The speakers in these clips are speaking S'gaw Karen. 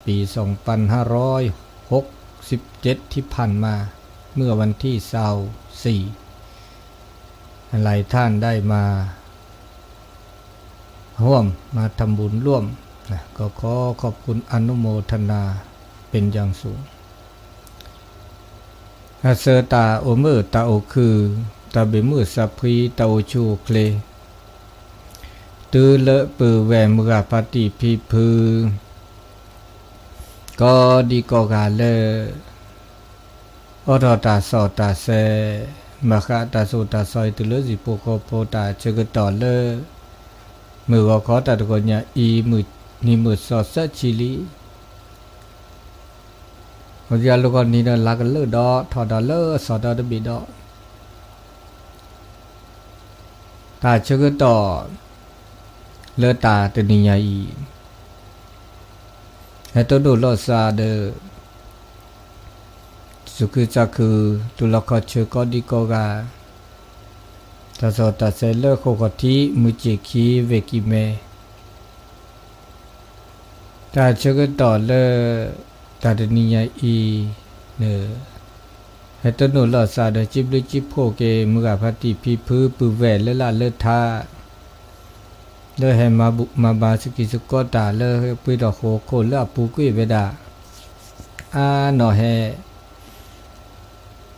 ปีสองพันห้าร้อยหกสิบเจ็ดที่ผ่านมา เมื่อวันที่ซาวสี่ หลายท่านได้มาร่วม มาทำบุญร่วมนะ ก็ขอขอบคุณอนุโมทนาเป็นอย่างสูง အဆၢတၢ်အိၣ်မုာ်တၢ်အိၣ်ခုၣ် တၢ်ဘၣ်မုာ်စၢ်ဖှံ တၢ်အိၣ်ဆူၣ်အိၣ်ချ့ တုၤလၢပုၢ်ဝဲၢ်မုၢ်ဂၤဖါတံၢ်ဖံဖု ကိးဒံကိးဂၤလၢ အိးထီၣ်တၢ်စီၣ်တၢ်ဆဲး ဘၣ်ဃးတၢ်သိၣ်တၢ်သီအံၤ တုၤလၢစံၣ်ဖိဃီဖိတၢ်ဆၢကတီၢ်လၢ မုၢ်ဂီၤခီတၢ်တဂီၤညါအံၤ မုၢ်နံၤမုၢ်သီသၢဆံလံ အိၣ်ဒံးအလီၢ်ကီၢ်နံၤဒီး လါကလၢာ်ဒီး ထီၣ်ဒီးလၢအသီဒီတဘ့ၣ်ဒီး တၢ်ဆၢကတီၢ်လၢတၢ်တနံၤညါအံၤ ဟဲတိၢ်ဒိၣ်လီၤစၢ်ဒီး သူၣ်ခုသးခု တူၢ်လိာ်ခီၣ်ဆၢကိးဒံကိးဂၤ တၢ်စီၣ်တၢ်ဆဲးလၢဃိာ်ခီၣ်ထံး မုၢ်စ့ၢ်ခံ ဝဲၢ်ကံၤမဲ တၢ်ဆၢကတီၢ်လၢ တၢ်တနံၤညါအံၤန့ၣ် ဟဲတိၢ်ဒိၣ်လီၤစၢ်ဒီး စံးဘျုးစံးဖှိၣ်က့ၤ မုၢ်ဂၤဖါတံၢ်ဖံဖု ပုၢ်ဝဲၢ်လၢလၢ်လၢထါ လၢဟဲမၤဘူၣ်မၤဘါ စကံးစကီးတၢ်လၢပှ့ၤထီၣ်ဃိာ်ခိၣ်လၢအပူၤကွံာ်ဝဲဒၣ် အါနီၢ်ဟဲ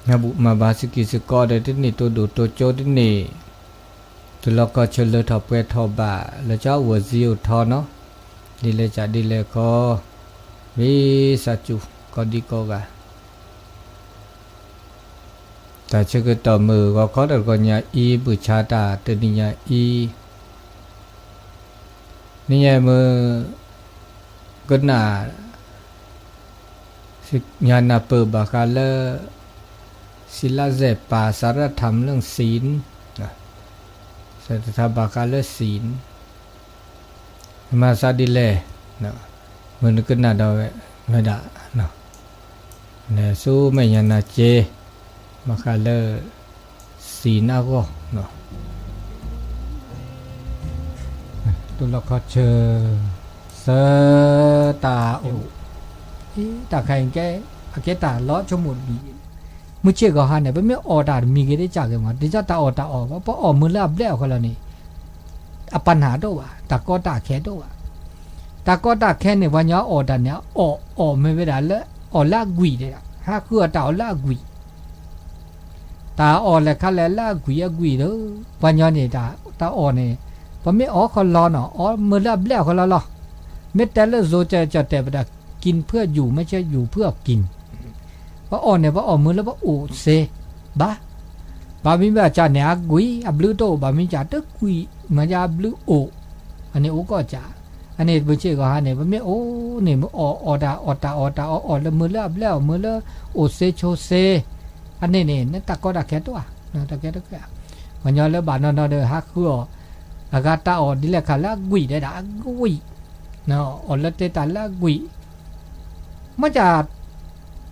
မၤဘူၣ်မၤဘါ စကံးစကီးဒီး တန့ၢ်တိၢ်ဒိၣ်တိၢ်ကၠိတန့ၢ် တုၤလီၤခီၣ်ဆၢလၢထီၣ်ပှဲၤထီၣ်ဘၣ် လၢကၠီဝဲၢ်စံယိၣ်ထီနီၤ ဒ်လဲၣ်ကၠးဒ်လဲၣ်ခီ ဝံသးစူၤ ကိးဒံကိးဂၤ တၢ်ဆၢကတီၢ်မုၢ်ဂီၤခီတၢ်တဂီၤညါအံၤ ဘုၣ်ဆါတၢ်တနံၤညါအံၤ နံၤညါမုၢ် ကနၣ် ယၤနၢ်ပၢၢ်ဘၣ်ဃးလၢ စံလါစဲၣ်ပၢ် စးရထၢၣ်လၢစံၣ် စးထီၣ်ဘၣ်ဃးလၢစံၣ် မၤသးဒ်လဲၣ် မုၢ်နကနၣ်ဒီးဝဲဒၣ် ဆူမဲာ်ညါနၤက့ ဘၣ်ဃးလၢ စံၣ်နါဂီၢ် တိၢ်လီၢ်ခီၣ်ဆၢ သၢတၢ်အိၣ် တၢ်ခါအံၤကဲ အကဲတၢ်လီၤဆိကမိၣ်တမံၤ မုၢ်ဆ့ၣ်ဂီၤဟါန့ၣ် ပမ့ၢ်အီၣ်တၢ်တမံၤဂ့ၤတကးဂ့ၤမး ဒ်သိးတၢ်အီၣ်တၢ်အီၣ် ပအီၣ်မုၢ်လၢအဘျဲၣ်အီၣ်ဃီလီၤန့ၣ် အပနၢ်တအိၣ်ဘၣ် တၢ်ကီတၢ်ခဲတအိၣ်ဘၣ် တၢ်ကီတၢ်ခဲန့ၣ် ပှၤညီအီၣ်တၢ်န့ၣ် အီၣ်အီၣ်မ့ၢ်ဝဲဒၣ်လၢ အီၣ်လၢအကွံာ်ဒဲး ဟးဃုအီၣ်တၢ်အီၣ်လၢအကွံာ် တၢ်အီၣ်လဲၤခါလဲၤလၢအကွံာ်အကွံာ်ဒီး ပှၤညီန့ၣ် တၢ်အီၣ်န့ၣ် ပမ့ၢ်အီၣ်ဃီလီၤနီၤ အီၣ်မုၢ်လၢအဘျဲၣ်အီၣ်ဃီလီၤလီၤ မ့ၢ်တဲလၢ ဇိကၠီကၠီတဲပတၢ် กินเพื่ออยู่ ไม่ใช่อยู่เพื่อกิน ပအီၣ်န့ၣ် ပအီၣ်မုၢ်လၢပအိၣ်စ့ဘၣ် ဘၣ်မံဘၣ်ကၢ်န့ၣ် အကွံာ် အဘျုးတအိၣ် ဘၣ်မံကၢ်တကွံာ် မ့ၢ်ဒၣ်အဘျုးအိၣ် အန့ၣ်အိၣ်ကီၢ်ကၢ် အန့ၣ်မုၢ်ဆ့ၣ်ဂီၤဟါန့ၣ် ပမ့ၢ်အိၣ်န့ၣ် မ့ၢ်အီၣ်အီၣ်တၢ်အီၣ်တၢ်အီၣ်တၢ်အီၣ်အီၣ်လၢမုၢ်လၢအဘျဲၣ်အီၣ်မုၢ်လၢအိၣ်စ့ဆိစ့ အန့ၣ်န့ၣ် နတၢ်ကီတၢ်ခဲတအိၣ်ဧါ တၢ်ကဲတခဲ ပှၤညီလၢဘၣ်နီၢ်နီၢ်ဒီး ဟးဃုအီၣ် အဂၤတၢ်အီၣ်ဒ်လဲၣ်ခါလၢအကွံာ်ဒဲးဒၣ်အကွံာ် အီၣ်လၢတဲတၢ်လၢအကွံာ် မ့ၢ်ကၢ်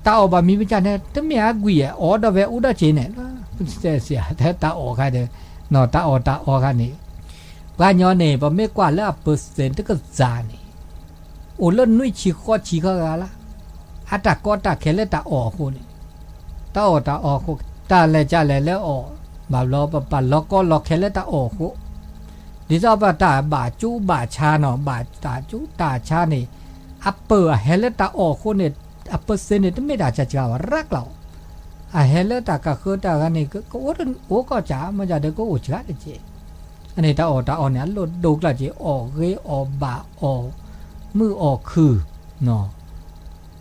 တၢ်အီၣ်ဘၣ်မံမ့ၢ်ကၢ်န့ၣ် တမ့ၢ်အကွံာ် အီၣ်ဒီးဝဲအိၣ်ဒီးက့ၤန့ၣ် တဲစ့ၢ် တၢ်အီၣ်ခါဒီး တၢ်အီၣ်တၢ်အီခါန့ၣ် ပှၤညီန့ၣ် ပမ့ၢ်ကွၢ်လၢအ percent တကစၢ်န့ၣ် အိၣ်လၢနွံဆံဃိးဆံဃီဂၤလၢ် အတၢ်ကီတၢ်ခဲလၢတၢ်အီၣ်အဃိန့ၣ် တၢ်အီၣ်တၢ်အီအဃိ တၢ်လဲၤကၢ်လဲၤလၢအီၣ် ဘၣ်ဘျီပပာ်လီၤကီလီၤခဲလၢတၢ်အီၣ်အဃိ ဒ်သိးပတၢ်ဘၣ်ကၠူဘၣ်ဆါနီၤ ဘၣ်တၢ်ကၠူတၢ်ဆါန့ၣ် အပၢၢ်အဟဲလၢတၢ်အီၣ်အဃိန့ၣ် အ percent န့ၣ် တမ့ၢ်တၢ်စှၤစှၤဘၣ် ရၢကျီၤ အဟဲလၢတၢ်ကဃၢတၢ်ဂၤန့ၣ် ကအိၣ်အိၣ်ကီၢ်စၢ် မ့ၢ်ဒၣ်ဒီးကအိၣ်စှၤတက့ၢ် အန့ၣ်တၢ်အီၣ်တၢ်အီန့ၣ် အလိၣ်ဒိကျၢ်က့ၤ အီၣ်ဂ့ၤအီၣ်ဘၣ်အီၣ်မုာ်အီၣ်ခုၣ်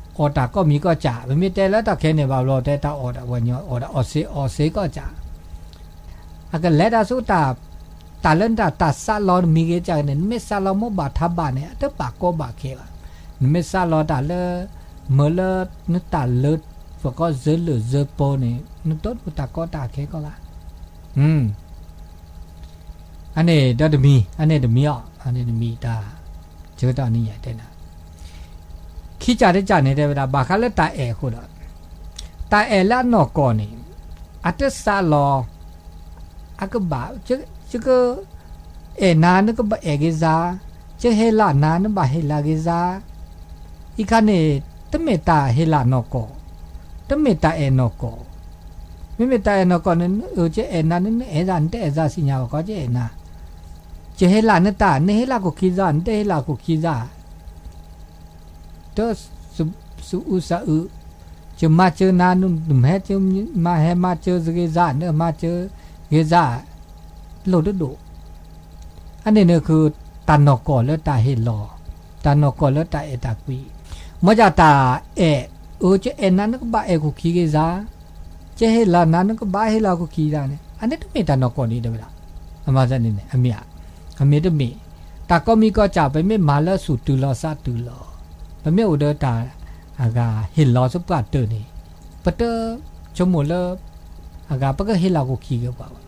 အီၣ်တၢ်ကိးမံၤကိးစၢ် ပမ့ၢ်တဲလၢတၢ်ခဲန့ၣ်ဘၣ်ဘျီ တဲတၢ်အီၣ်တၢ်ဝဲညီ အီၣ်တၢ်အီၣ်စ့အီၣ်စ့ကိးစၢ် အကလဲၤတၢ်ဆူတၢ် တၢ်လၢနတၢ် တၢ်စးလီၤတမံၤဂ့ၤကၢ်န့ၣ် နမ့ၢ်စးလီၤမ့ၢ်ဘၣ်ထါဘၣ်န့ၣ် အတဘၣ်ကီဘၣ်ခဲဘၣ်. နမ့ၢ်စးလီၤတၢ်လၢ မၢလၢ နတၢ်လၢ ပှၤကီၢ်စၢလၢၢ်စၢဖိန့ၣ် နတိၢ်တၢ်ကီတၢ်ခဲကီၢ်ဘၣ်. အန့ၣ်ဒီးတမံၤ အန့ၣ်တမံၤအီၤ အန့ၣ်တမံၤတၢ် ဆၢကတီၢ်နံၣ်ညါတဲနၤ ခံကၢ်တကၢ်န့ၣ် တဲဝဲဒၣ် ဘၣ်ဃးလၢတၢ်အဲၣ်အဃိဒီး တၢ်အဲၣ်လၢအနီၢ်ကီၢ်န့ၣ် အတစးလီၤ အကဘၣ် ယကအဲၣ်နၤ နကဘၣ်အဲၣ်က့ၤယၤ, ယဟ့ၣ်လီၤနၤ နဘၣ်ဟ့ၣ်လီၤက့ၤယၤ, အံၤခါန့ၣ် တမ့ၢ်တၢ်ဟ့ၣ်လၢနီၢ်ကီၢ်, တမ့ၢ်တၢ်အဲၣ်နီၢ်ကီၢ်, မ့မ့ၢ်တၢ်အဲၣ်နီၢ်ကီၢ်န့ၣ် အၢ ကအဲၣ်နၤ နအဲၣ်သး နတအဲၣ်သး စံၣ်ညါဘၣ်ကီး ကအဲၣ်နၤ, ယဟ့ၣ်လၢနတၢ် နဟ့ၣ်လၢခိၣ်ခံသး နတဟ့ၣ်လၢခိၣ်ခံသး တၢ် စူးအုးစးအုး, ယမၤစၢၤနၤ နမ့ၢ်ဟဲမၤစၢၤဂ့ၤသး နမၤစၢၤဂ့ၤသး, လိၣ်တဒိၣ်, အန့ၣ်န့ၣ်ဃု တၢ်နီၢ်ကီၢ်လၢတၢ်ဟ့ၣ်လီၤ, တၢ်နီၢ်ကီၢ်လၢတၢ်အဲၣ်တၢ်ကွံ, မ့ၢ်ဒၣ်တၢ်အဲၣ်, အၢ ယအဲၣ်နၤ နကဘၣ်အဲၣ်ခိၣ်ခံဂ့ၤသး, ယဟ့ၣ်လီၤနၤ နကဘၣ်ဟ့ၣ်လီၤခိၣ်ခံသးန့ၣ် အန့ၣ်တမ့ၢ်တၢ်နီၢ်ကီၢ်ဒ်တဲဝဲဒၣ်, အမၤသးန့ၣ်န့ၣ် အမ့ၢ်, အမ့ၢ်တမ့ၢ်, တၢ်ကိးမံၤကိးစၢ် ပမ့ၢ်မၤလၢဆူၣ်တုၤလီၤသးတုၤလီၤ, ပမ့ၢ်အိၣ်ဒီးတၢ် အဂၤဟ့ၣ်လီၤသပှၢ်တၢၢ်န့ၣ်, ပတဆိကမိၣ်လၢ အဂၤ ပကဟ့ၣ်လီၤခိၣ်ခံဂ့ၤပှၤဘၣ်,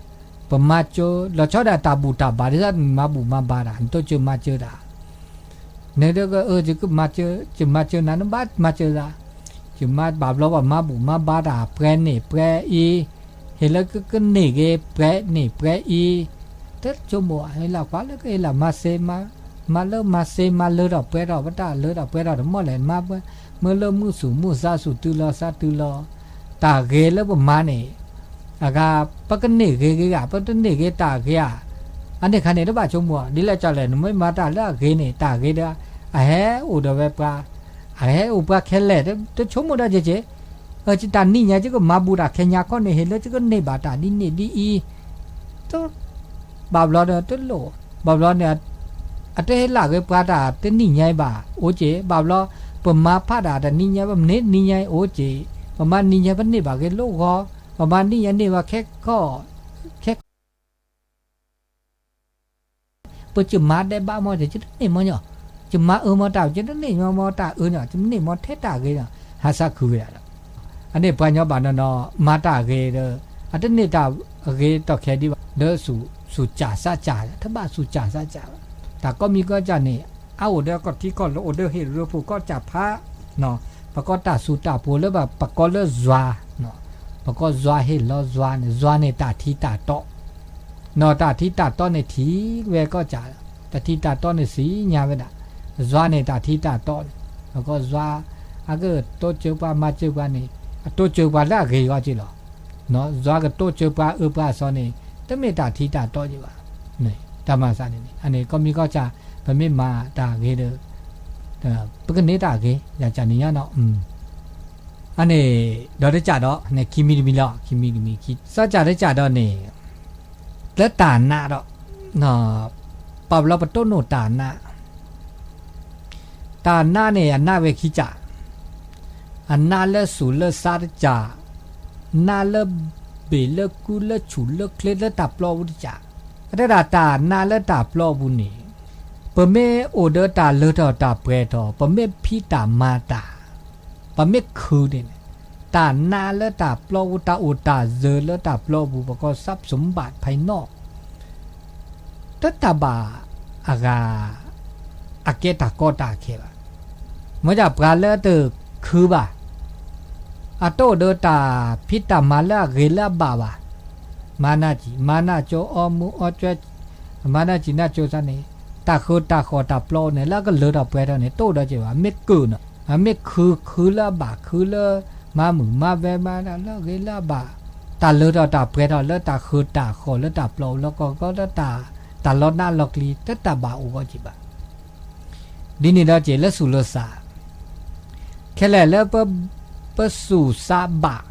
ပမၤစၢၤ လီၤဆီဒၣ်တၢ်ဘူၣ်တၢ်ဘါ ဒ်သိးနမၤဘူၣ်မၤဘါတၢ် နတိစၢၤမၤစၢၤတၢ် နဒက ယမၤစၢၤနၤ နဘၣ်မၤစၢၤသး, ယမၤဘၣ်ဘျီပှၤမၤဘူၣ်မၤဘါတၢ် ပှဲၤန့ၢ်ပှဲၤအံၤ, ဟ့ၣ်လၢကကန့ၢ်ဂ့ၤ ပှဲၤန့ၢ်ပှဲၤအံၤ, တဆိကမိၣ် ဟ့ၣ်လီၤပှၤလၢကဟ့ၣ်လီၤမၤစ့, မၤလၢမၤစ့ မၤလၢထီၣ်ပှဲၤထီၣ် ပတၢ်လၢထီၣ်ပှဲၤထီၣ်တမီၢ်လဲၣ်, မ့ၢ်လၢမုၢ်ဆူၣ်မုၢ်သးဆူၣ်တုၤလီၤသးတုၤလီၤ, တၢ်ဂ့ၤလၢပမၤန့ၣ် အဂၤ ပကန့ၢ်ဂ့ၤဂ့ၤဧါ ပတန့ၢ်ဂ့ၤတၢ်ဂ့ၤဧါ, အန့ၣ်ခါန့ၣ် တဘၣ်ဆိကမိၣ် ဒ်လဲၣ်ကလဲၣ် နမ့ၢ်မၤတၢ်လၢအဂ့ၤန့ၣ် တၢ်ဂ့ၤဒီး အဟဲအိၣ်ဒီးဝဲပှၤ, အဟဲအိၣ်ပှၤခဲလၢာ် တဆိကမိၣ်ဒီးက့ၤက့ၤ, တၢ်နံၣ်ညါ ယကမၤဘူၣ်တၢ်ခဲညါခီန့ၣ် ဟ့ၣ်လၢယကန့ၢ်ဘၣ်တၢ်ဒ်န့ၣ်ဒ်အံၤ, ဘၣ်ဘျီဒီးတလိၣ်, ဘၣ်ဘျီန့ၣ် အတဟ့ၣ်လၢဂ့ၤပှၤတၢ်တနံၣ်ညါအံၤဘၣ် အိၣ်က့ၤ, ဘၣ်ဘျီ ပမၤဖးတၢ်တနံၣ်ညါ ပမၤန့ၢ်တနံၣ်ညါအံၤအိၣ်က့ၤ, ပမၤနံၣ်ညါ ပန့ၢ်ဘၣ်ဂ့ၤလိၣ်ဂီၤ, ပမၤနံၣ်ညါန့ၢ်ဘၣ်ခဲခီ, ခဲခီ ပကမၤဒဲးဘးမီၢ် ယတန့ၢ်မီၢ်ညီ, ယမၤအၢမီၢ်တၢ် ယတန့ၢ်မီၢ်မီၢ်တၢ်အၢညီ, ယမ့ၢ်န့ၢ်မီၢ်ထဲတၢ်ဂ့ၤညီ, ဟးစၢ်ခုဝဲဒၣ်ဒီး, အန့ၣ်ပှၤညီဘၣ်နီၢ်နီၢ် မၤတၢ်ဂ့ၤဒီး အတန့ၢ်တၢ်ဂ့ၤတီၢ်ခဲဒံးဘၣ် ဒီးစူၣ်စူၣ်စၢ်စးစၢ် တဘၣ်စူၣ်စၢ်စးစၢ်ဘၣ်, တၢ်ကိးမံၤကိးစၢ်န့ၣ် အအိၣ်ဒီးကီၢ်ထံကီၢ်လိၤ အိၣ်ဒီးဟ့ၣ်ရၢဖိကိးစၢ်ဖး ပကိးတၢ်စူၣ်တၢ်ပှိၤလၢ ပကိးလၢယွၤ, ပကိးယွၤဟ့ၣ်လီၤယွၤန့ၣ် ယွၤန့ၣ်တၢ်ထံတၢ်တီ, နီၢ်တၢ်ထံတၢ်တီန့ၣ်ထံၣ်ဝဲကိးစၢ်, တၢ်ထံတၢ်တီန့ၣ်သ့ၣ်ညါဝဲဒၣ်, ယွၤန့ၣ်တၢ်ထံတၢ်တီန့ၣ်, ပကိးယွၤ အကတိစၢၤပှၤမၤစၢၤပှၤန့ၣ် အတိစၢၤပှၤလၢအဂ့ၤဂီၢ်က့လီၤ. ယွၤကတိစၢၤပှၤအၢပှၤအသီန့ၣ် တမ့ၢ်တၢ်ထံတၢ်တီက့ဘၣ်. တၢ်မၤသးန့ၣ်န့ၣ် အန့ၣ်ကိးမံၤကိးစၢ် ပမ့ၢ်မၤတၢ်ဂ့ၤဒီး ပကန့ၢ်တၢ်ဂ့ၤ ယၤကန့ၣ်ညါနီၤ. အန့ၣ် ဒီးတကးဒီး ခံမံၤတမံၤလီၤ ခံမံၤတမံၤ သၢကးတကးဒီးန့ၣ် လၢတၢ်နးဒီး ပှၤဘျီပတိၢ်နီၣ်တၢ်နး တၢ်နးန့ၣ် အနးဝဲခံကၢ်, အနးလၢသူၣ်လၢသးတကၢ်, နးလၢဘ့ၣ်လၢကုလၢဆူၣ်လၢချ့လၢတၢ်ပျီပူၤတကၢ်. အတဲဒၣ်တၢ်နးလၢတၢ်ပျီပူၤန့ၣ် ပမ့ၢ်အိၣ်ဒီးတၢ်လၢထီၣ်တၢ်ပှဲၤထီၣ် ပမ့ၢ်ဖံးတၢ်မၤတၢ် ပမ့ၢ်ခုးန့ၣ် တၢ်နးလၢတၢ်ပျီပူၤ တၢ်အိၣ်တၢ်စၢၤလၢတၢ်ပျီပူၤ ပကိး ทรัพย์สมบัติภายนอก တတၢ်ဘၣ်အဂၤ အကဲတၢ်ကီတၢ်ခဲဘၣ်. မ့ၢ်ဒၣ်ပှၤလၢတခုဘၣ်, အတအိၣ်ဒီးတၢ်ဖံးတၢ်မၤလၢအဂ့ၤလၢအဘၣ်ဘၣ်. မၤနၢ်စံၣ် မၤနၢ်ကၠိ အီမူအီကၠွဲ မၤနၢ်စံၣ်နၢ်ကၠိသးန့ၣ် တၢ်ဃုတၢ်ဃီၣ်တၢ်ပျီန့ၣ် လၢအကလၢထီၣ်ပှဲၤထီၣ်န့ၣ် တအိၣ်ဒီးက့ဘၣ်. မ့ၢ်ကုးနီၤ မ့ၢ်ခု ခုလၢအဘၣ် ခုလၢ မၤမုာ်မၤဝဲမၤလၢအဂ့ၤလၢအဘၣ်, တၢ်လၢထီၣ်တၢ်ပှဲၤထီၣ်လၢတၢ်ဃုတၢ်ဃီၣ်လၢတၢ်ပျီလၢကီၢ်ကီၢ်လၢတၢ် တၢ်လီနးလီကလံၤ တတၢ်ဘၣ်အိၣ်ဂီၢ်က့ဘၣ်. ဒ်န့ၣ်ဒီးက့ၤလၢသူၣ်လၢသး ခဲလၢာ်လၢ ပသူၣ်သးဘၣ်,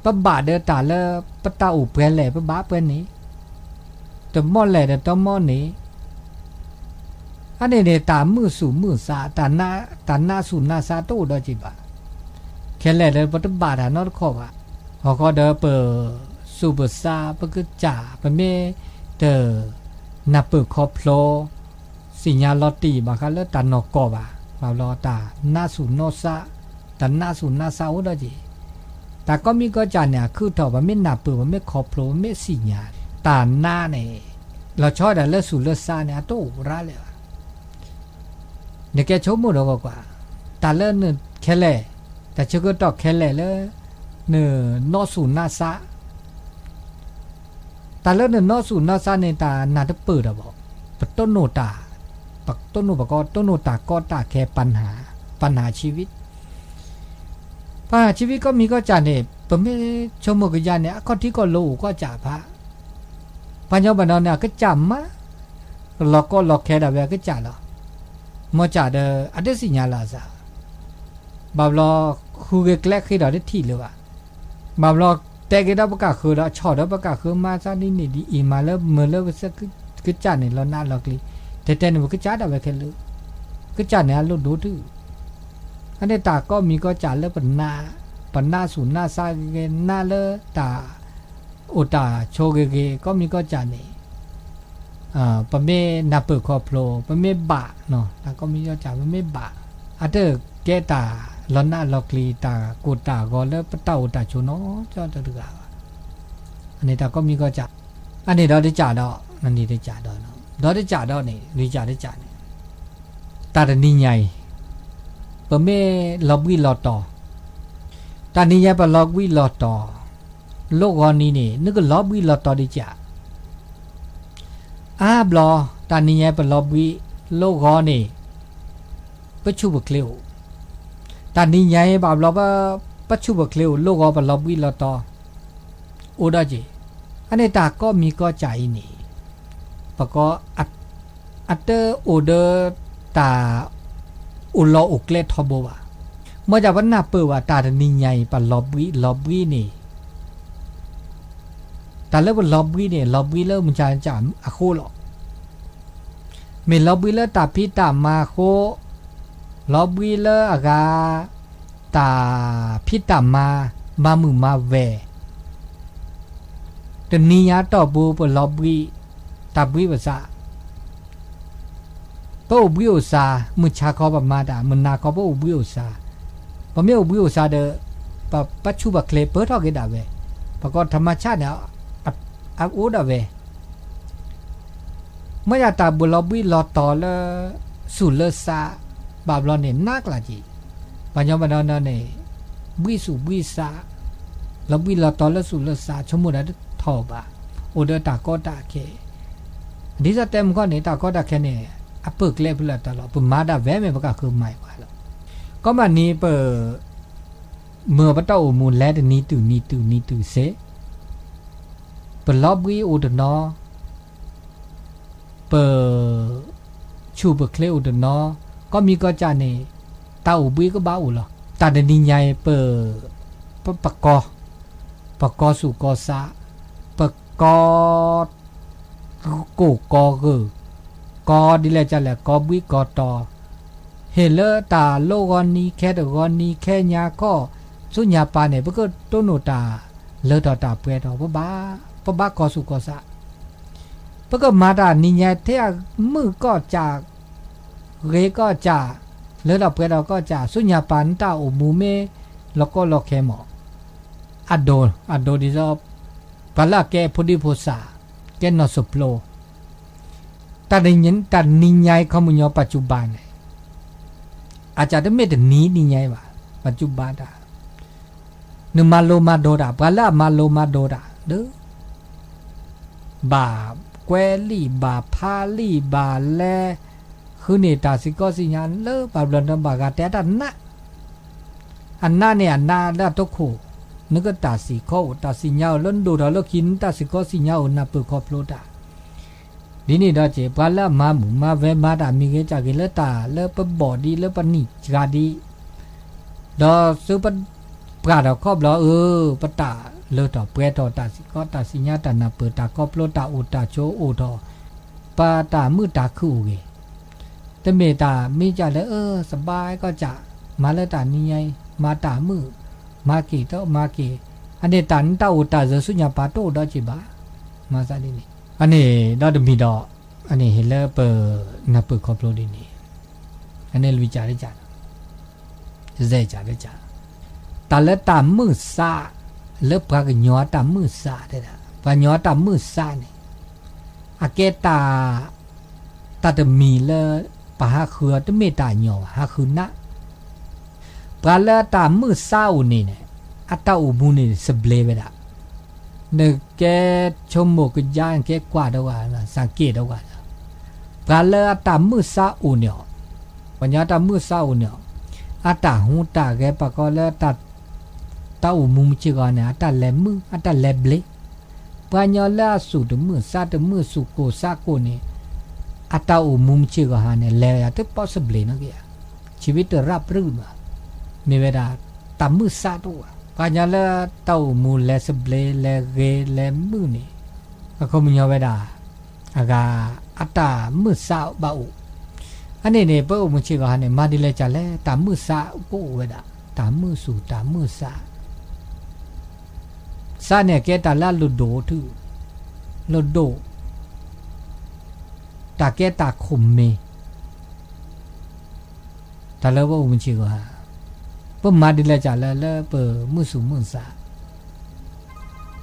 ပဘၣ်ဒီးတၢ်လၢ ပတၢ်အိၣ်ပှဲၤလဲၣ် ပဘၣ်ပှဲၤန့ၣ်, တမီၢ်လဲၣ်ဒီးတမီၢ်န့ၣ်, အန့ၣ်န့ၣ် တၢ်မုာ်သူၣ်မုာ်သး တၢ်နးသူၣ်နးသးတအိၣ်ဒီးက့ဘၣ်. ခဲလၢာ်လၢပတဘၣ်တၢ်နီတခီဘၣ်. ဟီၣ်ဃီဒီးပသူၣ်ပသး ပကစၢ် ပမ့ၢ်တနၢ်ပၢၢ်ခီဖျိ သ့ၣ်ညါလီၤတံၢ်ဘၣ်ဃးလၢတၢ်နီၢ်ကီၢ်ဘၣ်, ဘၣ်ဘျီတၢ်နးသူၣ်နးသး, တၢ်နးသူၣ်နးသးအိၣ်ဒီးက့ၤ, တၢ်ကိးမံၤကိးစၢ်န့ၣ် အခုၣ်ထီၣ် ပမ့ၢ်နၢ်ပၢၢ် ပမ့ၢ်ခီဖျိ ပမ့ၢ်သ့ၣ်ညါ, တၢ်နးန့ၣ် လီၤဆီဒၣ်လၢသူၣ်လၢသးန့ၣ် အတအိၣ်ရၤလၢၤဘၣ်. နကဲဆိကမိၣ်ဒီးကွၢ်ကွၢ်, တၢ်လၢနခဲလၢာ်, တၢ်ဆၢကတီၢ်ခဲလၢာ်လၢ နနီၢ်သူၣ်နီၢ်သး တၢ်လၢနနီၢ်သူၣ်နီၢ်သးန့ၣ် တၢ်နၢ်တပၢၢ်ဒီးဘၣ်, ပတိၢ်နီၣ်တၢ်, ပတိၢ်နီၣ်ပကိး တိၢ်နီၣ်တၢ်ကီတၢ်ခဲ ပၢ်နၢ် ปัญหาชีวิต ကိးမံၤကိးစၢ်န့ၣ် ပမ့ၢ်ဆိကမိၣ်ကယါန့ၣ် အခီၣ်ထံးကီၢ်လိၤအိၣ်ကိးစၢ်ဖး ပှၤညီဘၣ်နီၤန့ၣ် အကစၢ်မး လီၤကီလီၤခဲဒၣ်ဝဲအကစၢ်လီၤ. မ်စၢ်ဒီး အတသ့ၣ်ညါလၢအစၢ် ဘၣ်ဘျီ ဃုဂ့ၤကျဲဃ့ဒီးတထံၣ်လၢၤဘၣ်. ဘၣ်ဘျီ တဲက့ၤဒီးပကၣ်ဃၢၤဒီး ဆီၣ်ဒီးပကၣ်ဃၢၤ မၤသးဒ်န့ၣ်ဒ်အံၤ မၤလၢမုာ်လၢပကစၢ်န့ၣ် လီၤနးလီၤကျံၤ တဲတဲန့ၣ် ပကစၢ်ဒၣ်ဝဲခဲလၢာ် ကစၢ်န့ၣ်အလိၣ်ဒိၣ်တုၤ အန့ၣ်တၢ်ကိးမံၤကိးစၢ်လၢပနး ပနးဆူၣ်နးဆါဂ့ၤဂ့ၤ နးလၢတၢ်အိၣ်တၢ်ဆိးဂ့ၤဂ့ၤ ကိးမံၤကိးစၢ်န့ၣ် ပမ့ၢ်နၢ်ပၢၢ်ခီဖျိ ပမ့ၢ်ဘၣ် တၢ်ကိးမံၤကိးစၢ် ပမ့ၢ်ဘၣ် အတကဲတၢ်လီၤနးလီၤကျံၤ တၢ်ကိၢ်တၢ်ဂီၤလၢပတၢ်အိၣ်တၢ်ဆိးနီၤ ကၠီတဂၤဘၣ်. အန့ၣ်တၢ်ကိးမံၤကိးစၢ် အန့ၣ်ဒီးတစၢ်ဒီး အန့ၣ်တစၢ်ဒီး ဒီးတစၢ်ဒီးန့ၣ် လွံၢ်စၢ်တစၢ်န့ၣ် တၢ်တနံၤညါအံၤ ပမ့ၢ်လီၤဘှံးလီၤတီၤ တၢ်နံၤညါပလီၤဘှံးလီၤတီၤ လိၣ်ဂီၤနံၤန့ၣ် နကလီၤဘှံးလီၤတီၤဒ်ကၢ် အါဘျီ တၢ်နံၤညါပလီၤဘှံး လိၣ်ဂီၤန့ၣ် ပဆူၣ်ပချ့အိၣ် တၢ်နံၤညါအံၤဘၣ်ဘျီ ပဆူၣ်ပချ့အိၣ် လိၣ်ဂီၤပလီၤဘှံးလီၤတီၤ အိၣ်ဒီးက့ၤ အန့ၣ်တၢ်ကိးမံၤကိးစၢ်အံၤန့ၣ် ပကိး အတအိၣ်ဒီးတၢ် အိၣ်လီၤအိၣ်ကျဲထီဘိဘၣ်. မ်ပနၢ်ပၢၢ်ဘၣ်တၢ်တနံၤညါအံၤ ပလီၤဘှံးလီၤဘှံးန့ၣ် တၢ်လၢပလီၤဘှံးန့ၣ် လီၤဘှံးလၢမုၢ်ဆါကၢ်အဃိလီၤ. မ့ၢ်လီၤဘှံးလၢတၢ်ဖံးတၢ်မၤအဃိ, လီၤဘှံးလၢအဂၤ တၢ်ဖံးတၢ်မၤ မၤမုာ်မၤဝဲၤ တနံၤညါတီၢ်ပူၤ ပလီၤဘှံး တၢ်ဘှံးပသး ပအိၣ်ဘှံးအိၣ်သး, မုၢ်ဆါခီပမၤတၢ်, မုၢ်နၤခီပအိၣ်ဘှံးအိၣ်သး, ပမ့ၢ်အိၣ်ဘှံးအိၣ်သးဒီး ပဆူၣ်ပချ့ပၢထီၣ်က့ၤဒၣ်ဝဲ, ပကိးထမၤဆၣ်န့ၣ် အအိၣ်ဒၣ်ဝဲ မ့ၢ်ယတၢ်ဘှံးလီၤဘှံးလီၤတီၤလၢ သူၣ်လၢသး ဘၣ်ဘျီန့ၣ် နးကျၢၤက့ၤ, ပှၤညီဘၣ်နီၢ်နီၢ်န့ၣ် ဘှံးသူၣ်ဘှံးသး လီၤဘှံးလီၤတီၤလၢသူၣ်လၢသး ဆိကမိၣ်ဒၣ်တထီၣ်ဘၣ်, အိၣ်ဒီးတၢ်ကီတၢ်ခဲ, ဒ်သိးတဲမုၢ်ခီန့ၣ် တၢ်ကီတၢ်ခဲန့ၣ် အပၢၢ်ကျဲဖဲလဲၣ်တၢ်လီၤ, ပမၤဒၣ်ဝဲမ့ၢ် ပကဃုမၤအံၤပှၤလီၤ. ကီမးနံၤပ မ့ၢ်ပတၢ်အိၣ်မူလဲၤတနံၤတုၤနံၤတုၤနံၤတုၤစ့ၢ်, ပလီၤဘှံးအိၣ်တနီၤ, ပဆူၣ်ပချ့အိၣ်တနီၤ, ကီမံၤကီၢ်ကၢ်န့ၣ် တၢ်အိၣ်ဘှံးကဘၣ်အိၣ်လီၤ. တၢ်တနံၤညါအံၤ ပ ပ ပကီၢ်, ပကီၢ်သူၣ်ကီၢ်သး, ပကီၢ် ကိၢ်ကီၢ်ဂီၤ, ကီၢ်ဒ်လဲၣ်ကလဲၣ် ကီၢ်ဘှံးကီၢ်တီၤ, ဟ့ၣ်လၢတၢ်လိၣ်ဂီၤနံၤ ခဲတဂီၤနံၤ ခဲညါခီ, ဆူညါပၤန့ၣ် ပကတိၢ်နီၣ်တၢ်လၢထီၣ်တၢ်ပှဲၤထီၣ်, ပဘၣ်ကီၢ်သူၣ်ကီၢ်သး, ပကမၤတၢ်နံၤညါထဲအမုာ်ကီၢ်ကၢ်, ဂ့ၤကီၢ်ကၢ်, လၢထီၣ်ပှဲၤထီၣ်ကီၢ်ကၢ်, ဆူညါပၤနတၢ်အိၣ်မူမ့ၢ်လီၤကီလီၤခဲမး အဒိ, အဒိဒ်သိး ပှၤလၢအကဲဖိဒံဖိသၣ်, ကဲနီၢ်စိၣ်ပျိ, တၢ်နံၤညါအံၤ ခီမုၢ်ညီ ပၢ်စူၢ်ဘၣ်န့ၣ်, အစၢ်တမ့ၢ်တနံၤနံၤညါအံၤဘၣ်, ပၢ်စူၢ်ဘၣ်တၢ်, နမၤလိမၤဒိးတၢ်, ပှၤလၢအမၤလိမၤဒိးတၢ်ဒီး ဘၣ်ကွဲးလံာ် ဘၣ်ဖးလံာ် ဘၣ်လဲၤဃုန့ၢ်တၢ်စံၣ်ကီစံၣ်ညါလၢ ဘၣ်ဘျီနဘၣ်ဂၤတဲတၢ်နး အနးန့ၣ်အနးလၢအတခိၣ်, နကတၢ်စံၣ်ခီအိၣ် တၢ်စံၣ်ညါအိၣ် လၢနဒိၣ်ထီၣ်လၢခံ နတၢ်စံၣ်ကီစံၣ်ညါအိၣ် နၢ်ပၢၢ်ခီဖျိတၢ်, ဒ်န့ၣ်ဒီးက့ၤ ပှၤလၢအမၤမုာ်မၤဝဲၤ မၤတၢ်မံၤဂ့ၤကၢ်ဂ့ၤ လၢတၢ်လၢပဘီၣ်ဒံးလၢပနံၣ်စှၤဒံး ဒီးသုပပှၢ်ထီၣ်ခီဘျီအၢ ပတၢ်လၢထီၣ်ပှဲၤထီၣ် တၢ်စံၣ်ကီတၢ်စံၣ်ညါ တၢ်နၢ်ပၢၢ်တၢ်ခီဖျိ တၢ်အိၣ်တၢ်ဆိးအိၣ်ထီၣ်, ပတၢ်မုာ်တၢ်ခုၣ်အိၣ်ဂ့ၤ, တမ့ၢ်တၢ်မံၤကၢ်လၢအၢ စဘါကီၢ်ကၢ်, မၤလၢတၢ်နံၤညါအံၤ မၤတၢ်မုာ်, မၤက့ၤတမၤက့ၤ, အန့ၣ်တၢ်နတၢ်အိၣ်တၢ်စၢၤဆူညါပၤတအိၣ်ဒီးက့ၤဘၣ်, မၤသးဒ်န့ၣ်, အန့ၣ်ဒီးတမံၤဒီး အန့ၣ်ဟ့ၣ်လၢပနၢ်ပၢၢ်ခီဖျိဒ်န့ၣ်, အန့ၣ်လွံၢ်ကၢ်တကၢ်, စဲးကၢ်တကၢ်, တၢ်လၢတၢ်မုာ်သး, လၢပှၤကညီအတၢ်မုာ်သးတဲဒၣ် ပှၤကညီအတၢ်မုာ်သးန့ၣ်, အကဲတၢ် တၢ်တမံၤလၢ ပဟးဃုအီၤ တမ့ၢ်တၢ်ညီဘၣ် ဟးဃုနး, ပှၤလၢအတၢ်မုာ်သးအိၣ်န့ၣ်န့ၣ်, အတၢ်အိၣ်မူန့ၣ် သဘျ့ဝဲဒၣ်, နကဲဆိကမိၣ်ကယါ နကဲကွၢ်ဒီးဝဲ စၢ်က့ၣ်ဒီးဝဲ, ပှၤလၢအတၢ်မုာ်သးအိၣ်န့ၣ်အီၤ, ပှၤကညီတၢ်မုာ်သးအိၣ်န့ၣ်အီၤ အတၢ်ဟူးတၢ်ဂဲၤ ပှၤကိးလၢ တၢ်အိၣ်မူမုၢ်ဆ့ၣ်ဂီၤန့ၣ် အတၢ်လဲၤမုာ် အတၢ်လဲၤဘျ့, ပှၤကညီလၢအစူၢ်တမုာ်စးတမုာ် စူၢ်ကိၢ်စးကိၢ်န့ၣ် အတၢ်အိၣ်မူမုၢ်ဆ့ၣ်ဂီၤဟါန့ၣ် လဲၤဝဲဒၣ်တပီၣ်စဘျ့နီၢ်က့ဧါ, ဆံဝံတရၣ်ပြုၣ်မး, မ့ၢ်ဝဲဒၣ် တၢ်မုာ်စးတအိၣ်ဘၣ်. ပှၤကညီလၢတၢ်အိၣ်မူလဲၤစဘျ့ လဲၤဂ့ၤ လဲၤမုာ်န့ၣ် အခီပညီဝဲဒၣ် အဂၤ အတၢ်မုာ်စးဘၣ်အိၣ်, အန့ၣ်န့ၣ် ပအိၣ်မုၢ်ဆ့ၣ်ဂီၤဟါန့ၣ် မၤဒ်လဲၣ်ကလဲၣ် တၢ်မုာ်စးကအိၣ်ဝဲဒၣ် တၢ်မုာ်စူၢ်တၢ်မုာ်စး, စးန့ၣ်ကဲတၢ်လၢအလိၣ်ဒိၣ်ထူၣ်, လိၣ်ဒိၣ်, တၢ်ကဲတၢ်ခိၣ်မ့ၢ် တၢ်လၢပအိၣ်မုၢ်ဆ့ၣ်ဂီၤဟါ, ပမၤဒ်လဲၣ်ကလဲၣ်လၢပမုာ်စူၢ်မုာ်စး,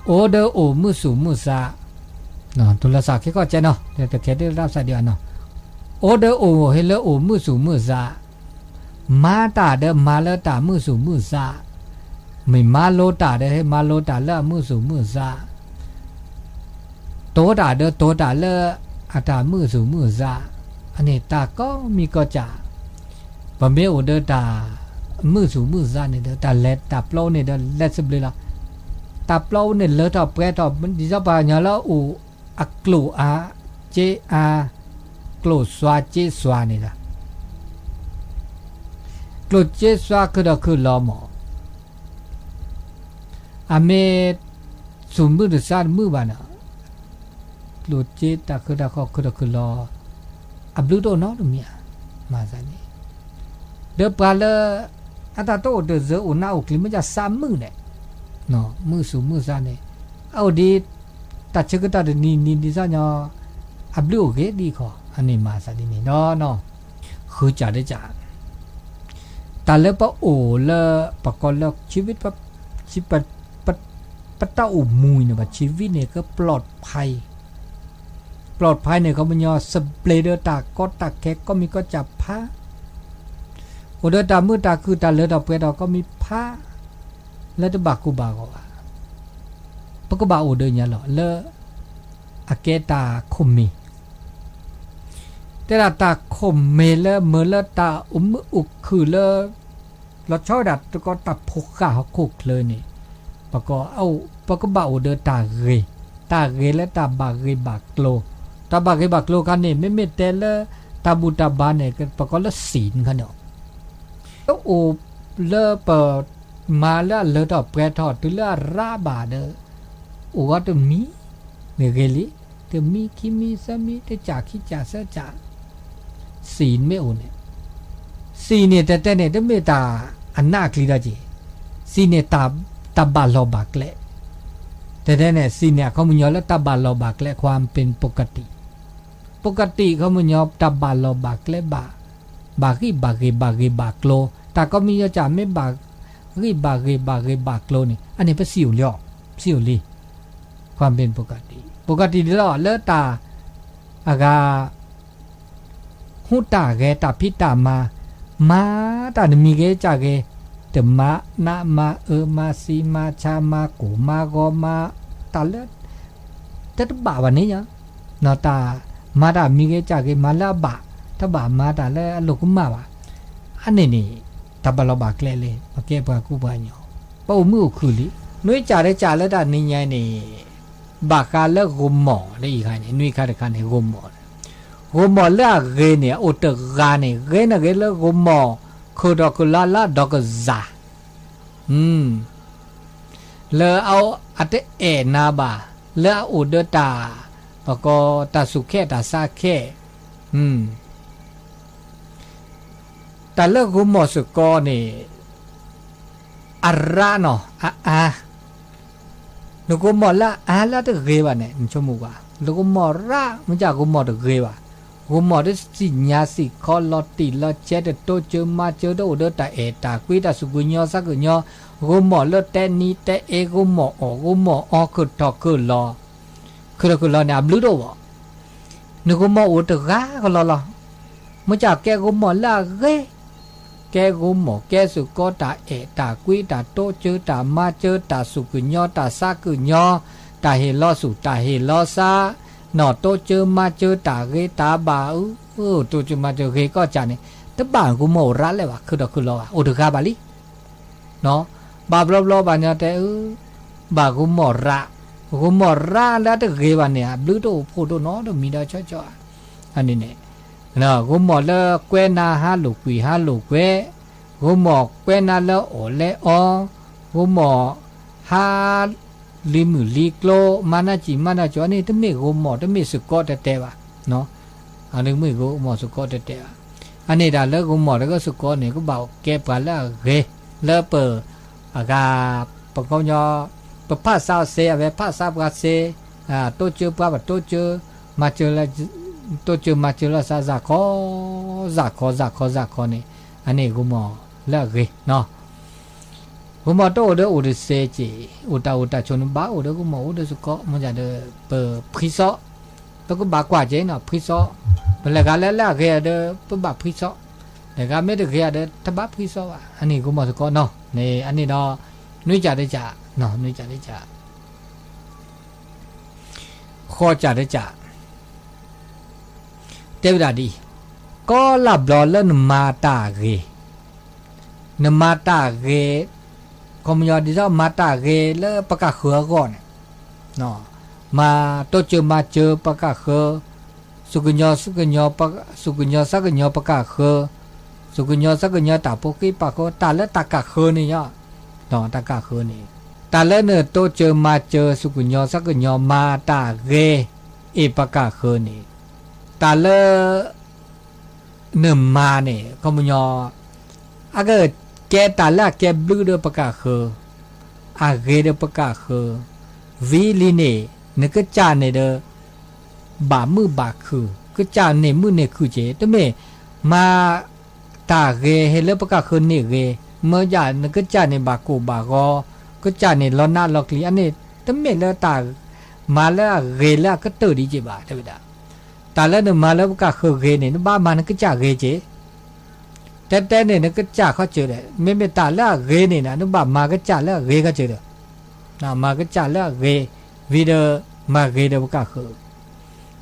အိၣ်ဒီးအိၣ်မုာ်စူၢ်မုာ်စး, တုၤလၢစးခဲကီၢ်ကဲနီၤ တခဲဒ်တၢ်ဖးဒံးဘၣ်နီၤ, အိၣ်ဒီးအိၣ်ဟ့ၣ်လၢအိၣ်မုာ်စူၢ်မုာ်စး, မၤတၢ်ဒီးမၤလၢတၢ်မုာ်စူၢ်မုာ်စး, မ့ၢ်မၤလိတၢ်ဒီးဟ့ၣ်မၤလိတၢ်လၢအမုာ်စူၢ်မုာ်စး တိၤတၢ်ဒီးတိၤတၢ်လၢအတၢ်မုာ်စူၢ်မုာ်စး, အန့ၣ်တၢ်ကိးမံၤကိးစၢ်, ပမ့ၢ်အိၣ်ဒီးတၢ်မုာ်စူၢ်မုာ်စးန့ၣ်ဒီး တၢ်လဲၤတၢ်ပျီန့ၣ်ဒီးလဲၤစဘျ့လီၤ. တၢ်ပျီန့ၣ်လၢထီၣ်ပှဲၤထီၣ် ဒ်သိးပှၤကညီလၢအိၣ်အကျိၣ်အါ, စ့အါ, ကျိၣ်စွါစ့စွါန့ၣ်ဒီး ကျိၣ်စ့စွါခုၣ်ဒီးခုၣ်လီၤမး, အမ့ၢ် စူၢ်မုာ်တစးတမုာ်ဘၣ်န့ၣ်, ကျိၣ်စ့တၢ်ခုၣ်တၢ်ဃီခုၣ်ဒီးခုၣ်လီၤ, အဘျုးတအိၣ်နီတမံၤဧါ, မၤစးန့ၣ်, ဒီးပှၤလၢ အတၢ်တအိၣ်တစၢၤအိၣ်နးအိၣ်ကျံၤ မ့ၢ်စးမုာ်န့ၣ်, မုာ်စူၢ်မုာ်စးန့ၣ်, အအိၣ်ဒ် တၢ်ဆၢကတီၢ်တနံၤနံၤဒ်သိးညီ အဘျုးအိၣ်ဂ့ၤဒ်ခီ, အန့ၣ်မၤစးဒ်န့ၣ်ဒီး ဃုစၢ်ဒ်စၢ် တၢ်လၢပအိၣ်လၢ ပကိးလၢ ဆံဝံ ပတၢ်အိၣ်မူအံၤန့ၣ် ပှၤဆံဝံန့ၣ် ကပျီၣ်ဖဲ ပျီၣ်ဖဲန့ၣ် ခီပညီ စဘျ့ဒီးတၢ်ကီတၢ်ခဲ ကိးမံၤကိးစၢ်ဖး အိၣ်ဒီးတၢ်မုာ်တၢ်ခုၣ် တၢ်လၢထီၣ်ပှဲၤထီၣ် ကိးမံၤဖး လၢတဘၣ်ကိၢ်ဘၣ်ဂီၤဘၣ်. ပကဘၣ်အိၣ်ဒီးညါလီၤ လၢအကဲတၢ်ခိၣ်မ့ၢ် တဲဒၣ်တၢ်ခိၣ်မ့ၢ်လၢမ့ၢ်လၢတၢ်အိၣ်မုာ်အိၣ်ခုၣ်လၢ လီၤဆီဝဲဒၣ်တကီတၢ်ဖိဃၢ်ဟီၣ်ခိၣ်ချၢန့ၣ် ပကဘၣ်အိၣ်ဒီးတၢ်ဂ့ၤ, တၢ်ဂ့ၤလၢတၢ်ဘၣ်ဂ့ၤဘၣ်ကျိၤ, တၢ်ဘၣ်ဂ့ၤဘၣ်ကျိၤခါန့ၣ် မ့မ့ၢ်တဲလၢတၢ်ဘူၣ်တၢ်ဘါန့ၣ် ပကိးလၢစံၣ်န့ၣ်ခါန့ၣ် လၢအိၣ်လၢပ မၤလၢအလၢထီၣ်ပှဲၤထီၣ် တုၤလၢအရးဘၣ်ဒီး အိၣ်ဂီၤတမံၤန့ၣ်ဂ့ၤလံ, တမံၤခံမံၤသၢမံၤ တကၢ်ခံကၢ်သၢကၢ်, စံၣ်မ့ၢ်အိၣ်န့ၣ်, စံၣ်န့ၣ်တဲတဲန့ၣ် တမ့ၢ်တၢ်အနးအကျံၤဒီးက့ၤ, စံၣ်န့ၣ် တၢ်ဘၣ်လီၢ်ဘၣ်ကျဲ, တဲတဲန့ၣ် စံၣ်န့ၣ် အခီပညီလၢတၢ်ဘၣ်လီၢ်ဘၣ်ကျဲ ความเป็นปกติ, ပကတိ အခီပညီ တၢ်ဘၣ်လီၢ်ဘၣ်ကျဲဘၣ်, ဘၣ်ဂံၢ်ဘၣ်ဂ့ၤဘၣ်ဂ့ၤဘၣ်ကျိၤ, တၢ်ကိးမံၤယီၤကၢ်မ့ၢ်ဘၣ်ဂံၢ်ဘၣ်ဂ့ၤဘၣ်ဂ့ၤဘၣ်ကျိၤန့ၣ် အန့ၣ်ပစံၣ်အိၣ်လံအီၤ, စံၣ်အိၣ်လံ, ความเป็นปกติ, ပကတိဒ်လီၤ လၢတၢ်အဂၤ ဟူးတၢ်ဂဲၤတၢ်ဖံးတၢ်မၤ, မၤတၢ်တမံၤဂ့ၤကၢ်ဂ့ၤ, တမၤနးမၤအၢမၤစံမၤဆါမၤကိၢ်မၤဂီၤမၤ တၢ်လၢ တတဘၣ်ဘၣ်န့ၣ်ယါ, တၢ်မၤတၢ်မံၤဂ့ၤကၢ်ဂ့ၤ မၤလၢအဘၣ်, တဘၣ်မၤတၢ်လၢအလိၣ်ကမၣ်ဘၣ်, အန့ၣ်န့ၣ် တၢ်ဘၣ်လီၢ်ဘၣ်ကျဲလံ, ပကဲပှၤကူပှၤကညီ, ပအိၣ်မုာ်အိၣ်ခုၣ်လံ, နွံကၢ်တကၢ်လၢတၢ်နံၤညါန့ၣ် ဘၣ်ဃးလၢဂိၤမီၢ်လၢအံၤခါန့ၣ် နွံခါတခါန့ၣ် ဂိၤမီၢ်, ဂိၤမီၢ်လၢအဂ့ၤန့ၣ် အအိၣ်တဂၤန့ၣ် ဂ့ၤန့ၣ်ဂ့ၤလၢဂိၤမီၢ် ခုၣ်ထီၣ်ခုၣ်လီၤလၢအဒီကစၢ် လၢအတအဲၣ်နၤဘၣ်, လၢအအိၣ်ဒီးတၢ်, ပကိးတၢ်စူၢ်ခဲတၢ်ဆါခဲ, တၢ်လၢဂိၤမီၢ်စ့ၢ်ကီးန့ၣ် အရးနီၤ အအါ, နဂိၤမီၢ်လၢအအါလၢတဂ့ၤဘၣ်န့ၣ် နဆိကမိၣ်ကွၢ်, နဂိၤမီၢ်ရး မ့ၢ်ကၢ်ဂိၤမီၢ်တဂ့ၤဘၣ်, ဂိၤမီၢ်တစံၣ်ညါစံၣ်ခီလီၤတံၢ်လီၤဆဲး တတိစၢၤမၤစၢၤ တအိၣ်ဒီးတၢ်အဲၣ်တၢ်ကွံ တၢ်စူၢ်ကညီၤသးကညီၤ, ဂိၤမီၢ်လၢတဲနံၤတဲအ့ ဂိၤမီၢ်အီၣ်ဂိၤမီၢ်အီ ခုၣ်ထီၣ်ခုၣ်လီၤ, ခုၣ်ထီၣ်ခုၣ်လီၤန့ၣ် အဘျုးတအိၣ်ဘၣ်, နဂိၤမီၢ်အိၣ်တဂၤကလီလီၤ, မ့ၢ်ကၢ်ကဲဂိၤမီၢ်လၢအဂ့ၤ ကဲဂိၤမီၢ် ကဲစ့ၢ်ကီးတၢ်အဲၣ်တၢ်ကွံ တၢ်တိစၢၤ တၢ်မၤစၢၤ တၢ်စူၢ်ကညီၤ တၢ်သးကညီၤ, တၢ်ဟ့ၣ်လီၤဆူၣ် တၢ်ဟ့ၣ်လီၤသး, နီၢ်တိစၢၤမၤစၢၤ တၢ်ဂ့ၤတၢ်ဘၣ်အု, တိစၢၤမၤစၢၤဂ့ၤကီၢ်ကၢ်န့ၣ်, တဘၣ်ဂိၤမီၢ်အိၣ်ရးလဲၣ်ဘၣ် ခုၣ်ဒီးခုၣ်လီၤဘၣ် အိၣ်တဂၤဘၣ်လံ. ဘၣ်ဘျီဘျီဘၣ်ညီတဲအၢ, ဘၣ်ဂိၤမီၢ်ရး, ဂိၤမီၢ်ရးလၢတဂ့ၤဘၣ်န့ၣ် အဘျုးတအိၣ်ဖှိၣ်ဒိၣ်နီတမံၤဒီးဆီဆီ, န့ၣ်, ဂိၤမီၢ်လၢကွဲနၤဟးလိာ်ကွံာ်ဟးလိာ်ကွဲ, ဂိၤမီၢ်ကွဲနၤလၢအီၣ်လဲအီ, ဂိၤမီၢ် ဟါ လံၤမုၣ်လံၤကျိ မၤနၢ်စံၣ်မၤနၢ်ကၠီန့ၣ် တမ့ၢ်ဂိၤမီၢ် တမ့ၢ်စ့ၢ်ကီးတဲတဲဘၣ်, အတမ့ၢ်ဂိၤမီၢ်စ့ၢ်ကီးတဲတဲဘၣ်, အန့ၣ်ဒၣ်လၢဂိၤမီၢ်တဂၤစ့ၢ်ကီးန့ၣ် ကဘၣ်ကဲပှၤလၢအဂ့ၤ လၢပ အဂၤ ပကီ ပဖးဆါအီၤစ့ အဝဲဖးဆါပှၤစ့, တိစၢၤပှၤပတိစၢၤ, မၤစၢၤလၢ တိစၢၤမၤစၢၤလီၤစး စးခီ, စးခီ စးခီ စးခီန့ၣ်, အန့ၣ်ဂိၤမီၢ်လၢအဂ့ၤနီၤ. ဂိၤမီၢ်တအိၣ်ဒီးအိၣ်တစဲးက့ၤ, အိၣ်တၢ်အိၣ်တၢ်ဆိးန့ၣ်ဘၣ်အိၣ်ဒီးဂိၤမီၢ်အိၣ်ဒီးစ့ၢ်ကီး, မ့ၢ်ဒၣ်ဒီး ပဖှံစီ, ပကဘၣ်ကွၢ်က့ၤနီၤ ဖှံစီ, ပလဲၤဂၤလၢလၢအဂ့ၤဒီး ပဘၣ်ဖှံစီ, လဲၤဂၤမ့ၢ်တဂ့ၤဒီး တဘၣ်ဖှံစီဘၣ်, အန့ၣ်ဂိၤမီၢ်စ့ၢ်ကီးနီၤ, န့ၣ် အန့ၣ်ဒီး နွံကၢ်တကၢ်, နွံကၢ်တကၢ် ဃိးကၢ်တကၢ်, တဲဝဲဒၣ်ဒ်အံၤ, ကီလၢ်ဘျီလၢနမၤတၢ်ဂ့ၤ, နမၤတၢ်ဂ့ၤ, ခီပညီဒ်သိးမၤတၢ်ဂ့ၤလၢပကၢ်ဃၢၤအဂီၢ်န့ၣ်, မၤတိစၢၤမၤစၢၤပကၢ်ဃၢၤ, စူၢ်ကညီၤ စူၢ်ကညီၤသးကညီၤပကၢ်ဃၢၤ, စူၢ်ကညီၤသးကညီၤတၢ်ဖိဃ့ပာ်ဃၢၤ တၢ်လၢတၢ်ကၢ်ဃၢၤန့ၣ်ညါ, တၢ်ကၢ်ဃၢၤန့ၣ်, တၢ်လၢနတိစၢၤမၤစၢၤ စူၢ်ကညီၤသးကညီၤ မၤတၢ်ဂ့ၤ အ့ၣ်ပကၢ်ဃၢၤန့ၣ်, တၢ်လၢ နမၤန့ၣ် ခီပညီ အကကဲတၢ်လၢအကဲဘျုးဒီးပကၢ်ဃၢၤ, အဂ့ၤဒီးပကၢ်ဃၢၤ, ဝံၤလံန့ၣ် နကစၢ်န့ၣ်ဒီး ဘၣ်မုာ်ဘၣ်ခုၣ်, ကစၢ်န့ၣ်မုာ်န့ၣ်ခုၣ်က့ၤ, တမ့ၢ်မၤ တၢ်ဂ့ၤဟဲလၢပကၢ်ဃၢၤန့ၣ်ဂ့ၤ, မ့ၢ်ဒ်နကစၢ်န့ၣ်ဘၣ်ကိၢ်ဘၣ်ဂီၤ, ကစၢ်န့ၣ်လီၤနးလီၤကျံၤ, အန့ၣ် တမ့ၢ်လၢတၢ် မၤလၢအဂ့ၤလၢအကတၢၢ်ဒံးက့ၤဘၣ် တဲဝဲဒၣ်. တၢ်လၢနမၤလၢပကၢ်ဃၢၤဂ့ၤန့ၣ် နဘၣ်မၤနကစၢ်ဂ့ၤက့ၤ, တဲတဲန့ၣ် နကစၢ်ခီစၢၤဒီး မ့မ့ၢ်တၢ်လၢအဂ့ၤန့ၣ် နဘၣ်မၤကစၢ်လၢအဂ့ၤခီစၢၤဒီး, မၤကစၢ်လၢအဂ့ၤ, ဝံၤဒီး မၤဂ့ၤဒီးပကၢ်ဃၢၤ,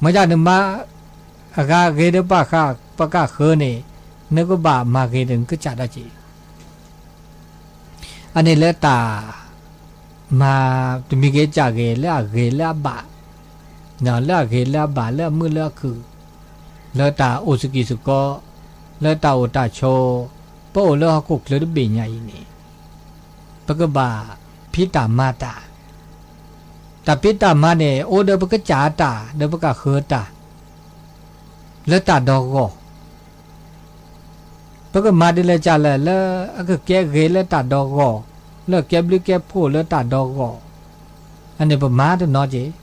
မ့ၢ်ဒ်နမၤ အဂၤဂ့ၤဒီးပကၢ်ဃၢၤန့ၣ် နကဘၣ်မၤဂ့ၤဒီးနကစၢ်ဒီးက့ၤ အန့ၣ်လၢတၢ် မၤတမံၤဂ့ၤကၢ်ဂ့ၤ လၢအဂ့ၤလၢအဘၣ်, လၢအဂ့ၤလၢအဘၣ် လၢအမုာ်လၢအခုၣ်, လၢတၢ်အိၣ်စကံးစကီး, လၢတၢ်အိၣ်တၢ်ဆိး, ပအိၣ်လၢဟီၣ်ခိၣ်ချၢတဘ့ၣ်ညါအံၤန့ၣ်, ပကဘၣ်ဖံးတၢ်မၤတၢ်, တၢ်ဖံးတၢ်မၤန့ၣ် အိၣ်ဒီးပကစၢ်အတၢ် ဒီးပကၢ်ဃၢၤအတၢ် လၢတၢ်ဒီဂီၢ် ပကမၤဒ်လဲၣ်ကလဲၣ် လၢအကကဲဂ့ၤလၢတၢ်ဒီဂီၢ်, လၢကဲဘျုးကဲဖှိၣ်လၢတၢ်ဒီဂီၢ်, အန့ၣ်ပမၤတနီၤက့ၤ,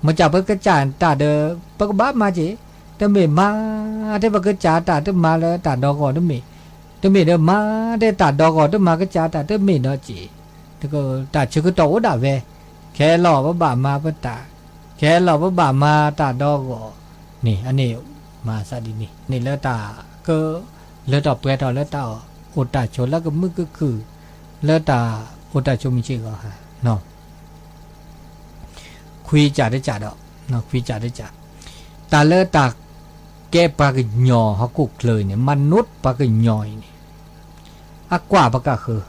မ့ၢ်ကပကစၢ်တၢ်ဒီး ပကဘၣ်မၤက့ၤ, တမ့ၢ်မၤ တဲပကစၢ်တၢ်တမၤလၢတၢ်ဒီဂီၢ်တမ့ၢ်, တမ့ၢ်ဒီးမၤ တဲတၢ်ဒီဂီၢ်တမၤကစၢ်တၢ်တမ့ၢ်နီၤက့ၤ, တၢ်ဆၢကတီၢ်အိၣ်ဒၣ်ဝဲ, ခဲလီၤပဘၣ်မၤပတၢ်, ခဲလီၤပဘၣ်မၤတၢ်ဒီဂီၢ်န့ၣ် အန့ၣ်မၤသးဒ်န့ၣ် န့ၣ်လၢတၢ်က လၢထီၣ်ပှဲၤထီၣ်လၢတၢ်အိၣ်တၢ်ဆိးလၢကမုာ်ကခုၣ် လၢတၢ်အိၣ်တၢ်ဆိးမုၢ်ဆ့ၣ်ဂီၤ ခွံကၢ်တကၢ်ဒီး ခွံကၢ်တကၢ်, တၢ်လၢတၢ်ကဲပှၤကညီဟီၣ်ခိၣ်ချၢအံၤန့ၣ် မၤနိးပှၤကညီအံၤန့ၣ် အကွၢ်ပကၢ်ဃၢၤ,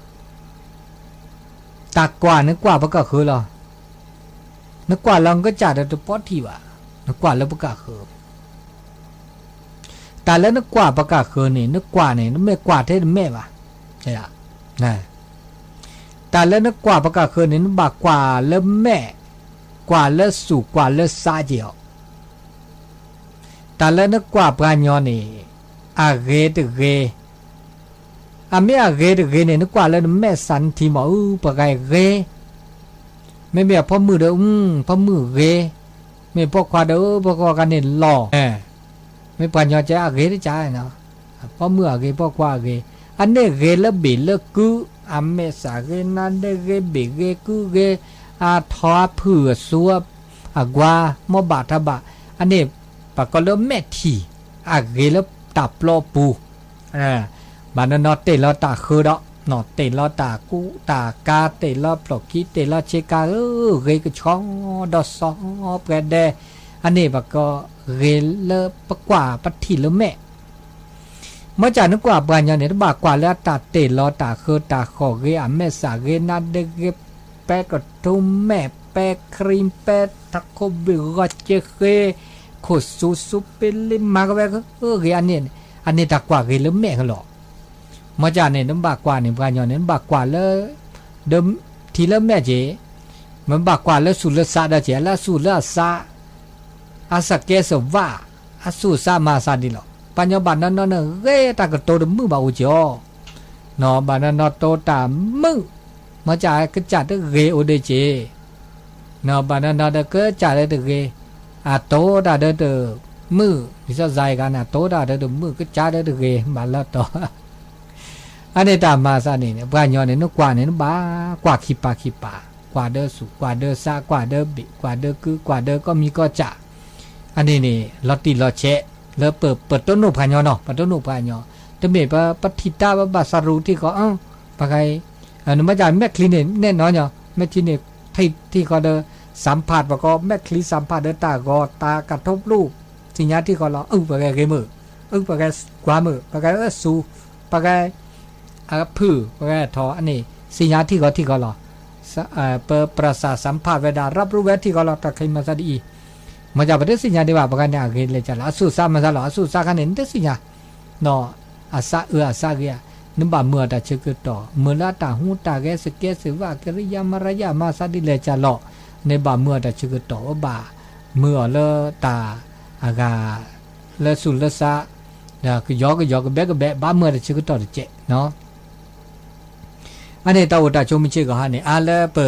တၢ်ကွၢ်န့ၣ်ကွၢ်ပကၢ်ဃၢၤလီၤ. နကွၢ်လၢနကစၢ်ဒီးတပီၢ်ထံၣ်ဘၣ်, နကွၢ်လၢပကၢ်ဃၢၤ, တၢ်လၢနကွၢ်ပကၢ်ဃၢၤန့ၣ် နကွၢ်န့ၣ် နမ့ၢ်ကွၢ်ထဲတမဲာ်ဘၣ်, တၢ်လၢနကွၢ်ပကၢ်ဃၢၤန့ၣ်နဘၣ်ကွၢ်လၢမဲာ်, ကွၢ်လၢစူၢ်ကွၢ်လၢစးက့ၤအီၤ, တၢ်လၢနကွၢ်ပှၤညီန့ၣ် အဂ့ၤတဂ့ၤ, အမ့ၢ်အဂ့ၤတဂ့ၤန့ၣ် နကွၢ်လၢနမဲာ်ဆှးနထံၣ်မး အူ ပှၤဂၤဂ့ၤ, မ့မ့ၢ်အဖိမုၣ်ဒီး အူ ဖိမုၣ်ဂ့ၤ, မ့ၢ်ပိာ်ခွါဒီး အူ ပိာ်ခွါဂၤန့ၣ်လီၤ, မ့ၢ်ပှၤညီကဲအဂ့ၤတကၢ်, ဖိမုၣ်အဂ့ၤ ပိာ်ခွါအဂ့ၤ, အန့ၣ်ဂ့ၤလၢဘ့ၣ်လၢကု, အမဲာ်ဆှးဂ့ၤ နါဒ့ဂ့ၤ ဘ့ၣ်ဂ့ၤ ကုဂ့ၤ, အထီအဖုၣ်အစိအကွါ မ့ၢ်ဘၣ်တၢ်ဘၣ်, အန့ၣ် ပှၤကိးလၢမဲာ်ထံၣ်, အဂ့ၤလၢတၢ်ပျီပူၤ ဘၣ်နီၢ်နီၢ်တ့ၢ်လီၤတၢ်ဃၢဒီး, တ့ၢ်လီၤတၢ်ကူတၢ်ကၤ တ့ၢ်လီၤဖျိၣ်ခံ တ့ၢ်လီၤဆ့ကၤဧၢ, ဂ့ၤကဆှီဒီးစီၤပှဲၤဒဲး, အန့ၣ်ပှၤကိးဂ့ၤလၢပကွၢ်ပထံၣ်လၢမဲာ်, မ့ၢ်ကနကွၢ်ပှၤညီန့ၣ် တဘၣ်ကွၢ်လၢအတၢ်တ့ၢ်လီၤတၢ်ဃၢတၢ်ဃီၣ်ဂ့ၤ အမဲာ်ဆှးဂ့ၤ နါဒ့ဂ့ၤ ပဲကထိမဲာ် ပဲခရံပဲ ထးခိၣ်ဘ့ၣ်ဂီၤက့ဃ့ ခိၣ်စူၤစူၤပ့လ့မၤကဝဲဂ့ၤ အန့ၣ်တၢ်ကွၢ်ဂ့ၤလၢမဲာ်ကလီၤ. မ့ၢ်ကန့ၣ် နဘၣ်ကွၢ်န့ၣ် ပှၤညီန့ၣ် နဘၣ်ကွၢ်လၢ ဒီးထံၣ်လၢမဲာ်က့ၤ, မ့ၢ်ဘၣ်ကွၢ်လၢဆူၣ်လၢစးဒီးက့ၤ လၢအဆူၣ်လၢအစး အစကဲစဝး, အဆူၣ်စးမၤစးဒ်လီၤ. ပှၤညီဘၣ်နီၢ်နီၢ်န့ၣ် ဂ့ၤတၢ်ကတိၤတမုာ်ဘၣ်အိၣ်က့ၤအီၤ, ဘၣ်နီၢ်နီၢ်တိတၢ်မုာ်, မ့ၢ်ကကစၢ်တဂ့ၤအိၣ်ဒံးက့ၤ, ဘၣ်နီၢ်နီၢ်ဒီးကစၢ်လၢတဂ့ၤ, အတိတၢ်ဒီးတမုာ်, ဒ်စီၤယၤအံၤဂၤန့ၣ် အတိတၢ်ဒီးတမုာ် ကစၢ်ဒီးတဂ့ၤ ဘၣ်လၢတီ အန့ၣ်တၢ်မၤစးန့ၣ် ပှၤညီန့ၣ် နကွၢ်န့ၣ် နဘၣ်ကွၢ်ခံပာ်ခံပာ်, ကွၢ်ဒီးဆူၣ် ကွၢ်ဒီးစး ကွၢ်ဒီးဘ့ၣ် ကွၢ်ဒီးကု ကွၢ်ဒီးကီၢ်မံၤကီၢ်စၢ်, အန့ၣ်န့ၣ် လီၤတံၢ်လီၤဆဲး လၢပ ပတိၢ်နီၣ်ပှၤညီနီၤ ပတိၢ်နီၣ်ပှၤညီ, တမ့ၢ်ပ ပထံၣ်တၢ်ပဘၣ်စးရူးထံဃီ ပှၤဂၤအံၤ, နမ့ၢ်က မဲာ်ချံန့ၣ် နဲၣ်နီၤညီ မဲာ်ချံန့ၣ် ထံၣ်ထံဃီဒီး စၢမ်ဖး ပကိး မဲာ်ချံစၢမ်ဖး ဒီးတၢ်ဂီၤတၢ်ကထိပျူၢ် သ့ၣ်ညါထံဃီလီၤ. အု ပှၤဂၤဂ့ၤမုာ်, အု ပှၤဂၤကွၢ်မုာ်, ပှၤဂၤအၢဆူၣ်, ပှၤဂၤ အဖုၣ် ပှၤဂၤထီၣ် အန့ၣ် သ့ၣ်ညါထံဃီထံဃီလီၤ. ပပြၢစၢ်စၢမ်ဖးဝဲဒၣ် ရးပရူဝဲထံဃီလီၤ. တၢ်ခဲအံၤမၤစးဒ်အံၤ, မ့ၢ်ကပတသ့ၣ်ညါဒံးဘၣ် ပှၤဂၤန့ၣ် အဂ့ၤလဲၤကၢ်လီၤ အဆူၣ်စးမၤစးလီၤ အဆူၣ်စးခါန့ၣ် နတသ့ၣ်ညါ နီၤ အစးအၢအစးဂ့ၤဧါ, နဘၣ်မုာ်အီၤတၢ်ဆၢကတီၢ် မုာ်လၢအတၢ်ဟူတၢ်ဂဲၤ စကဲစဝး ကရံယါမရယါ မၤစးဒ်လဲၣ်ကၢ်လီၤ, နဘၣ်မုာ်အီၤတၢ်ဆၢကတီၢ် ဘၣ်မုာ်အီၤလၢတၢ်အဂၤ လၢဆူၣ်လၢစး ဒီးကယီကယီကဘဲကဘဲ ဘၣ်မုာ်အီၤတၢ်ဆၢကတီၢ်တကဲးနီၤ. အန့ၣ်တၢ်အိၣ်တၢ်ဆိးမုၢ်ဆ့ၣ်ကီးဟါန့ၣ် အါလၢပ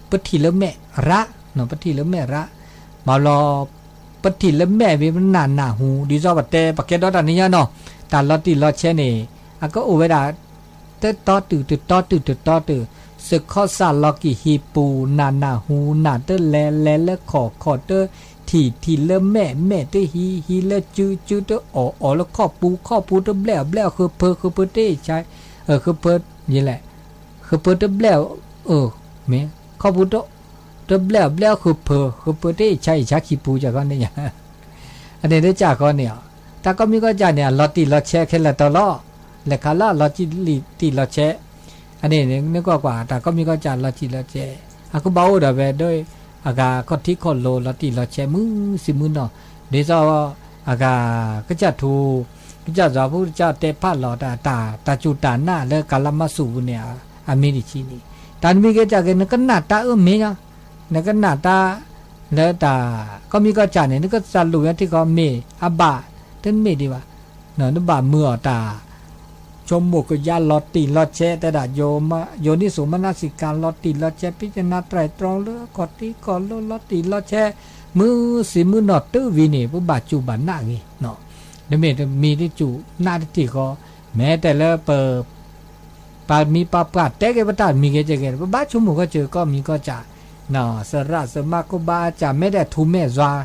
ပထံၣ်လၢမဲာ်ရး, ပထံၣ်လၢမဲာ်ရး, ဘၣ်ဘျီ ပထံၣ်လၢမဲာ်ဝံၤ ပနၢ်နၢ်ဟူ ဒ်သိးပတဲ ပကဲဒီးတၢ်နံၤညါနီၤ, တၢ်လီၤတံၢ်လီၤဆဲးန့ၣ် အကအိၣ်ဝဲဒၣ် တတီတုၤတတီတုၤတတီတုၤ, စခီစၢ်လီၤက့ၤဟံၣ်ပူၤ နၢ်နၢ်ဟူ နၢ်တလဲၤ လဲၤလၢခီၣ် ခီၣ်တထံၣ် ထံၣ်လၢမဲာ် မဲာ်တဟံး ဟံးလၢစု စုတအီၣ် အီၣ်လၢခီၣ်ပူၤ ခီၣ်ပူၤတဘျဲၣ် ဘျဲၣ်ဃုဖၢ ဃုဖၢတအ့ၣ်ဆါ ဃုဖၢ ယလဲၣ် ဃုဖၢတဘျဲၣ် မ့ၢ် ခီၣ်ပူၤ တဘျဲၣ် ဘျဲၣ်ဃုဖၢ ဃုဖၢတအ့ၣ်ဆါ အ့ၣ်ဆါခံပူၤ ကၢ်ခီန့ၣ်ညါ, အန့ၣ်တကၢ်ဃီန့ၣ်, တၢ်ကီၢ်မံၤကီၢ်စဲၣ်န့ၣ် အလီၤတံၢ်လီၤဆဲးခဲလၢာ်တၢ်လီၤ, လဲၤခးလၢအလီၤတံၢ်လီၤဆဲး, အန့ၣ်န့ၣ် နကွၢ်ကွၢ် တၢ်ကီၢ်မံၤကီၢ်စဲၣ်လီၤတံၢ်လီၤဆဲး, အကဘၣ်အိၣ်ဒီးဝဲဒီး အဂၤခီၣ်ထံးခီၣ်လိၤ လီၤတံၢ်လီၤဆဲးမုၢ်ဆံမုၢ်နီၤ, ဒ်သိး အဂၤ ကစၢ်ထူ ကစၢ်စီၤဖိကစၢ်တဲဖးလီၤ တၢ်စူၢ်တၢ်နာ်လၢကလါမၤဆူၣ်ပူၤန့ၣ် အမ့ၢ်တဆံန့ၣ်, တၢ်နမံၤဂ့ၤကၢ်ဂ့ၤ နကနၣ်တၢ်အၢမ့ၢ်ညါ, နကနၣ်တၢ် လၢတၢ် ကီၢ်မံၤကီၢ်စဲၣ်န့ၣ် နကစၢ်လူၤညါထံကီၢ်မ့ၢ်အဘၣ် တမ့ၢ်ဒံးဘၣ်, နဘၣ်မုာ်အီၤတၢ် ဆိကမိၣ်ကယါလီၤတံၢ်လီၤဆဲး တဲဒၣ် ယိၤနံၣ်စိၤမနၤစံးကၤ လီၤတံၢ်လီၤဆဲး ဖံးကနါတြဲၤတြီလၢခီၣ်ထံးခီၣ်လိၤ လီၤတံၢ်လီၤဆဲး မုၢ်ဆံမုၢ်နီၤတုၤဝံၤန့ၣ် ပဘၣ်စူၢ်ဘၣ်နာ်ဂ့ၤ, နမ့ၢ်တမံၤတစူၢ်နာ်တထံၣ်ဃီ, မ့ၢ်တဲလၢပ ပှၤမံၤပှၤပှၢ်တဲက့ၤပတၢ်မံၤဂ့ၤကဲကဲ ပဘၣ်ဆိကမိၣ်ကီၢ်စၢၤကီၢ်မံၤကီၢ်စဲၣ်, စရၣ်စမါခိၣ်ဘါစၢ် မ့ၢ်ဒဲးထူမဲာ်ယွၤ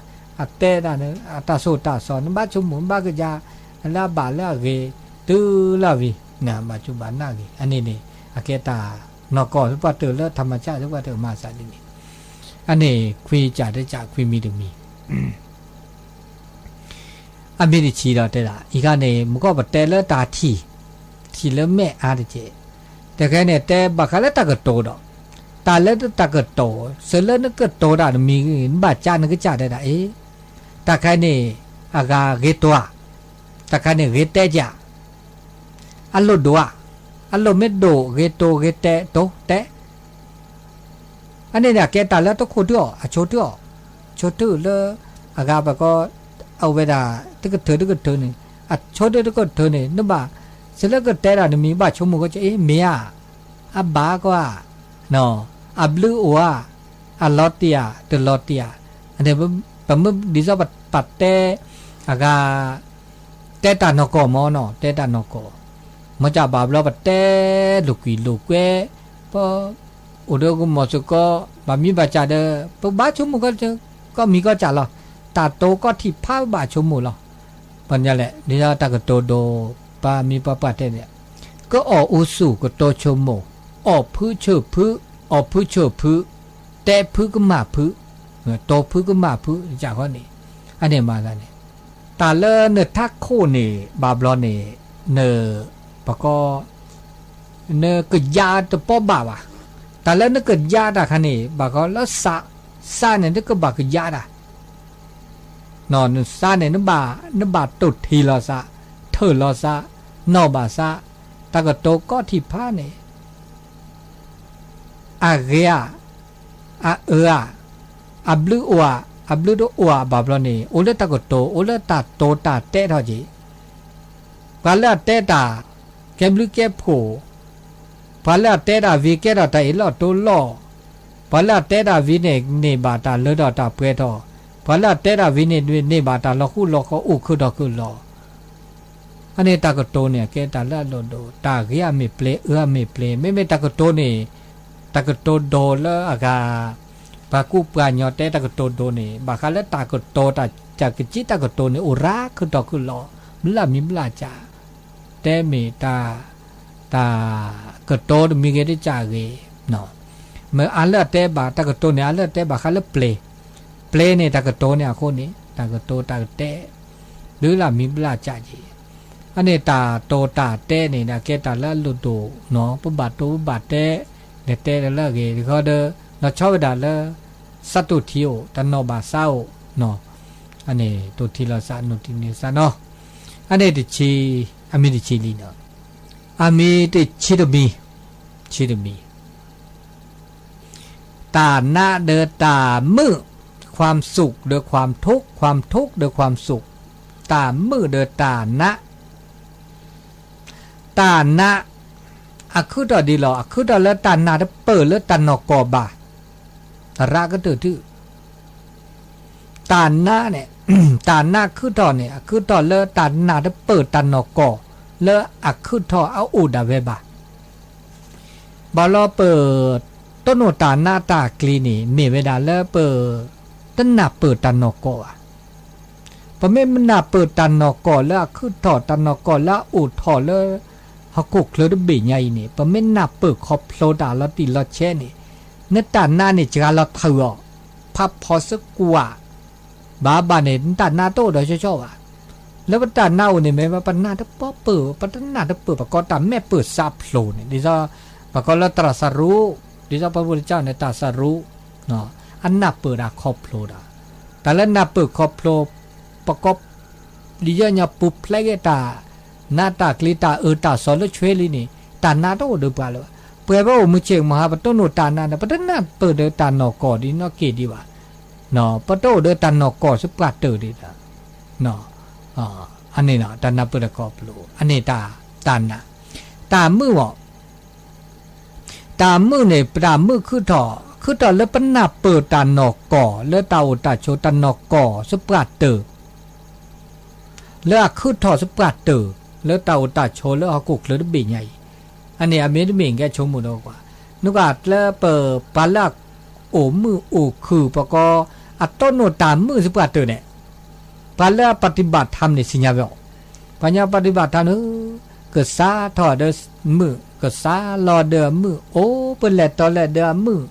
အတဲဒၣ်န့ၣ် အတၢ်ဆိၣ်တၢ်ဆီ နဘၣ်ဆိကမိၣ် နဘၣ်ကယၤ လၢအဘၣ်လၢအဂ့ၤ တုၤလၢဝံၤ ဘၣ်စူၢ်ဘၣ်နာ်ဂ့ၤ, အန့ၣ်န့ၣ် အကဲတၢ်နီၢ်ကီၢ်လၢပှၤတၢၢ်လၢထးမကၢ်လၢပှၤတၢၢ်မၤစၢ်ဒ်န့ၣ်, အန့ၣ်ခွံကၢ်တကၢ် ခွံမံၤတမံၤ အမ့ၢ်တဆံဒီးတဲဒၣ် အံၤခါန့ၣ် မူကီၢ်ပတဲလၢတၢ်ထံၣ်, ထံၣ်လၢမဲာ်အါတက့ၢ်, တခဲန့ၣ်တဲဘၣ်ဃးလၢတၢ်ကတိၤဒီး, တၢ်လၢတၢ်ကတိၤ စၢၤလၢနကတိၤတၢ်တမံၤ နဘၣ်ကၢ်နကစၢ်တဲဒၣ်အ့ၣ်, တၢ်ခဲန့ၣ် အဂၤဂ့ၤတိၤဧါ, တၢ်ခဲန့ၣ်ဂ့ၤတဲကၢ်, အလိၣ်ဒိၣ်ဧါ, အလိၣ်မ့ၢ်ဒိၣ် ဂ့ၤတိၤဂ့ၤတဲ တိၤတဲ အန့ၣ်န့ၣ် အကဲတၢ်လၢတခိၣ်တုၤအီၤ အဆိတုၤအီၤ, ဆိတုၤလၢ အဂၤပကီ အဝဲဒၣ် တကထၢတကထၢန့ၣ်, အဆိတုၤတကထၢန့ၣ် နဘၣ် စၢၤလၢကတဲဒၣ်နမံၤ ဘၣ်ဆိကမိၣ်ကီၢ်စၢၤ အ့ၣ် မ့ၢ်ဧါ, အဘၣ်ကီဧါ, အဘျုးအိၣ်ဧါ, အလီၤတံၢ်ဧါ တလီၤတံၢ်ဧါ, ပမ့ၢ်ဒ်သိးပတဲ အဂၤ တဲတၢ်နီၢ်ကီၢ်မ့ၢ်နီၤ တဲတၢ်နီၢ်ကီၢ်, မ့ၢ်ကဘၣ်ဘျီပတဲလိာ်ကွံာ်လိာ်ကွဲ, ပ အိၣ်ဒီးကမီၤစ့ၢ်ကီး ဘၣ်မံဘၣ်စၢ်ဒီး ပဘၣ်ဆိကမိၣ်ကီၢ်စၢၤ ကီၢ်မံၤကီၢ်စၢ်လီၤ. တၢ်တိၤကီၢ်ထံးဖးဘၣ်ဆိကမိၣ်လီၤ. ပှၤညီလဲၣ် ဒ်သိးတၢ်ကတိၤဒိ ပှၤမံၤပှၤပှၢ်တဲန့ၣ်, ကအီၣ်အူဆူၣ်ကတိၤဆိကမိၣ်, အီၣ်ဖုးဆၢၣ်ဖုး, အီၣ်ဖုးဆၢၣ်ဖုး, တဲဖုးကမၣ်ဖုး, တိၤဖုးကမၣ်ဖုး စၢ်ဃီန့ၣ်, အန့ၣ်မၤသးန့ၣ်, တၢ်လၢနထးခိၣ်န့ၣ် ဘၣ်ဘျီန့ၣ် န, ပကီ, နကယါတပီဘၣ်ဘၣ်. တၢ်လၢနကယါတၢ်ခါန့ၣ် ဘၣ်ဃီလၢသး, သးန့ၣ် နကဘၣ်ကယါတၢ်, နသးန့ၣ် နဘၣ်တိၢ်ထံၣ်လီၤသး, ထၢၣ်လီၤသး, နီၣ်ဘၣ်သး, တၢ်ကတိၤကိးထံၣ်ဖးန့ၣ် အဂ့ၤဧါ, အအၢဧါ, အဘျုးအိၣ်ဧါ, အဘျုးတအိၣ်ဧါဘၣ်ဘျီန့ၣ် အိၣ်လၢတၢ်ကတိၤ အိၣ်လၢတၢ်တိၤတၢ်တဲထီၣ်က့ၤ. ပှၤလၢအတဲတၢ် ကဲဘျုးကဲဖှိၣ်, ပှၤလၢအတဲတၢ်ဝံၤကဲထီၣ်တၢ်အ့ၣ်လိာ်တိလိာ်, ပှၤလၢအတဲတၢ်ဝံၤန့ၣ် န့ၢ်ဘၣ်တၢ်လၢထီၣ်တၢ်ပှဲၤထီၣ်, ပှၤလၢအတဲတၢ်ဝံၤန့ၣ် န့ၢ်ဘၣ်တၢ်လီၤဃူလီၤဃီ အိၣ်ခုၣ်ထီၣ်ခုၣ်လီၤ. အန့ၣ်တၢ်ကတိၤန့ၣ် အကဲတၢ်လၢအလိၣ်ဒိၣ်, တၢ်ဂ့ၤအမ့ၢ်ပျဲၤ အၢအမ့ၢ်ပျဲၤ, မ့မ့ၢ်တၢ်ကတိၤန့ၣ် တၢ်ကတိၤဒိၣ်လၢအဂၤ, ပှၤကူပှၤကညီတဲတၢ်ကတိၤဒိၣ်န့ၣ် ဘၣ်ဃးလၢတၢ်ကတိၤ တၢ်ကစံးတၢ်ကတိၤန့ၣ် အိၣ်ရၤခုၣ်ထီၣ်ခုၣ်လီၤ, ဘျၣ်မံၤဘျၣ်စၢ်, တဲမ့ၢ်တၢ်, တၢ်ကတိၤတမံၤဂ့ၤတစၢ်ဂ့ၤ, မ့ၢ်အါလၢအတဲဘၣ် တၢ်ကတိၤန့ၣ် အါလၢအတဲဘၣ်ဃးလၢပျဲၤ, ပျဲၤန့ၣ် တၢ်ကတိၤန့ၣ်အဃိန့ၣ် တၢ်ကတိၤတၢ်ကတဲ ဘျၣ်မံၤဘျၣ်စၢ်က့ၤ, အန့ၣ်တၢ်တိၤတၢ်တဲန့ၣ် အကဲတၢ်လၢအလိၣ်ဒိၣ်နီၤ, ပဘၣ်တိၤပဘၣ်တဲ, လဲၤတဲလၢအဂ့ၤတခီဒီး လီၤဆီဝဲဒၣ်လၢ သးတိၢ်ထံအိၣ် တၢ်နီၣ်ဘၣ်သးအိၣ်, အန့ၣ်တိၢ်ထံလီၤသး နီၣ်ထံန့ၢ်သးနီၤ, အန့ၣ်တဆံ, အမံၤတဆံလံနီၤ, အမံၤတဆံတမံၤ, ဆံတမံၤ တၢ်နးဒီးတၢ်မုာ်, ความสุขဒီးความทุกข์, ความทุกข์ဒီးความสุข, တၢ်မုာ်ဒီးတၢ်နး, တၢ်နး, အခုၣ်ထီၣ်ဒ်လီၤ, အခုၣ်ထီၣ်လၢတၢ်နးတပၢၢ်လၢတၢ်နီၢ်ကီၢ်ဘၣ်, သရၣ်ကတၢၢ်ထူၣ် တၢ်နးန့ၣ်, တၢ်နးခုၣ်ထီၣ်န့ၣ် အခုၣ်ထီၣ်လၢတၢ်နးတပၢၢ်တၢ်နီၢ်ကီၢ် လၢအခုၣ်ထီၣ်အအိၣ်ဒၣ်ဝဲဘၣ်. ဘၣ်လီၤပ တိၢ်နီၣ်တၢ်နးတၢ်ကျံၤန့ၣ် မ့ၢ်ဝဲဒၣ်လၢပ တနၢ်ပၢၢ်တၢ်နီၢ်ကီၢ်ဧါ. ပမ့ၢ်နၢ်ပၢၢ်တၢ်နီၢ်ကီၢ်လၢအခုၣ်ထီၣ် တၢ်နီၢ်ကီၢ်လၢအအိၣ်ထီၣ်လၢ ဟီၣ်ခိၣ်ချၢတဘ့ၣ်ညါအံၤန့ၣ် ပမ့ၢ်နၢ်ပၢၢ်ခီဖျိတၢ်လီၤတံၢ်လီၤဆဲးန့ၣ် နတၢ်နးန့ၣ် စှၤလီၤထၢၣ်အီၤ, ဖးဖီစကွၢ် ဘၣ်ဘၣ်န့ၣ် နတၢ်နးတအိၣ်ဒီးဆီဆီဘၣ်. လၢပတၢ်နးအိၣ်န့ၣ် မ့ၢ်ပနၢ်တပီပၢၢ် ပတနၢ်တပၢၢ် ပကိးတၢ်မဲာ်ပၢၢ်စးဖျိးန့ၣ် ဒ်သိး ပကိးလၢတြၢ်သရူး, ဒ်သိးပှၤဖိတကၠိန့ၣ် တၢ်သရူး, အနၢ်ပၢၢ်တၢ်ခီဖျိတၢ်, တၢ်လၢနၢ်ပၢၢ်ခီဖျိ, ပကိး ဒ်ညီပူၤဖျဲးက့ၤတၢ်နးတၢ်ကျံၤ တၢ်အၢတၢ်သီလၢဆွ့လံန့ၣ် တၢ်နးတအိၣ်ဒီးပှၤလၢၤဘၣ်. ပှဲၤဝဲအိၣ်မုၢ်ဆ့ၣ်မဟါ ပတိၢ်နီၣ်တၢ်နးန့ၣ် ပတနၢ်ပၢၢ်ဒီးတၢ်နီၢ်ကီၢ်ဒ်နီၢ်က့ၢ်ဒံးဘၣ်. ပတအိၣ်ဒီးတၢ်နီၢ်ကီၢ်သပှၢ်တၢၢ်ဒံးဘၣ်. အန့ၣ်လီၤ တၢ်နၢ်ပၢၢ်တၢ်ခီဖျိ အန့ၣ်တၢ်, တၢ်နး, တၢ်မုာ်အီၤ တၢ်မုာ်န့ၣ် ပတၢ်မုာ်ခုၣ်ထီၣ်, ခုၣ်ထီၣ်လၢပနၢ်ပၢၢ်တၢ်နီၢ်ကီၢ် လၢတၢ်အိၣ်တၢ်ဆိးတၢ်နီၢ်ကီၢ်သပှၢ်တၢၢ်, လၢအခုၣ်ထီၣ်သပှၢ်တၢၢ် လၢတၢ်အိၣ်တၢ်ဆိးလၢဟီၣ်ခိၣ်ချၢတဘ့ၣ်ညါအံၤ, အန့ၣ်အမ့ၢ်တမ့ၢ်ကဲဆိကမိၣ်ဒီးကွၢ်, နကွၢ်လၢပပှၤလၢအအိၣ်မုာ်အိၣ်ခုၣ် ပကိး အတိၢ်နီၣ်တၢ်မုာ်သပှၢ်တၢၢ်န့ၣ် ပှၤလၢအပတံၢ်ဘၣ်ထါန့ၣ် သ့ၣ်ညါဝဲအီၤ, ပှၤညီပတံၢ်ဘၣ်ထါန့ၣ် ကစးထီၣ်ဒီးမုာ် ကစးလီၤဒီးအမုာ် အိၣ်ပလဲၤတီၤလဲၤဒီးအမုာ်,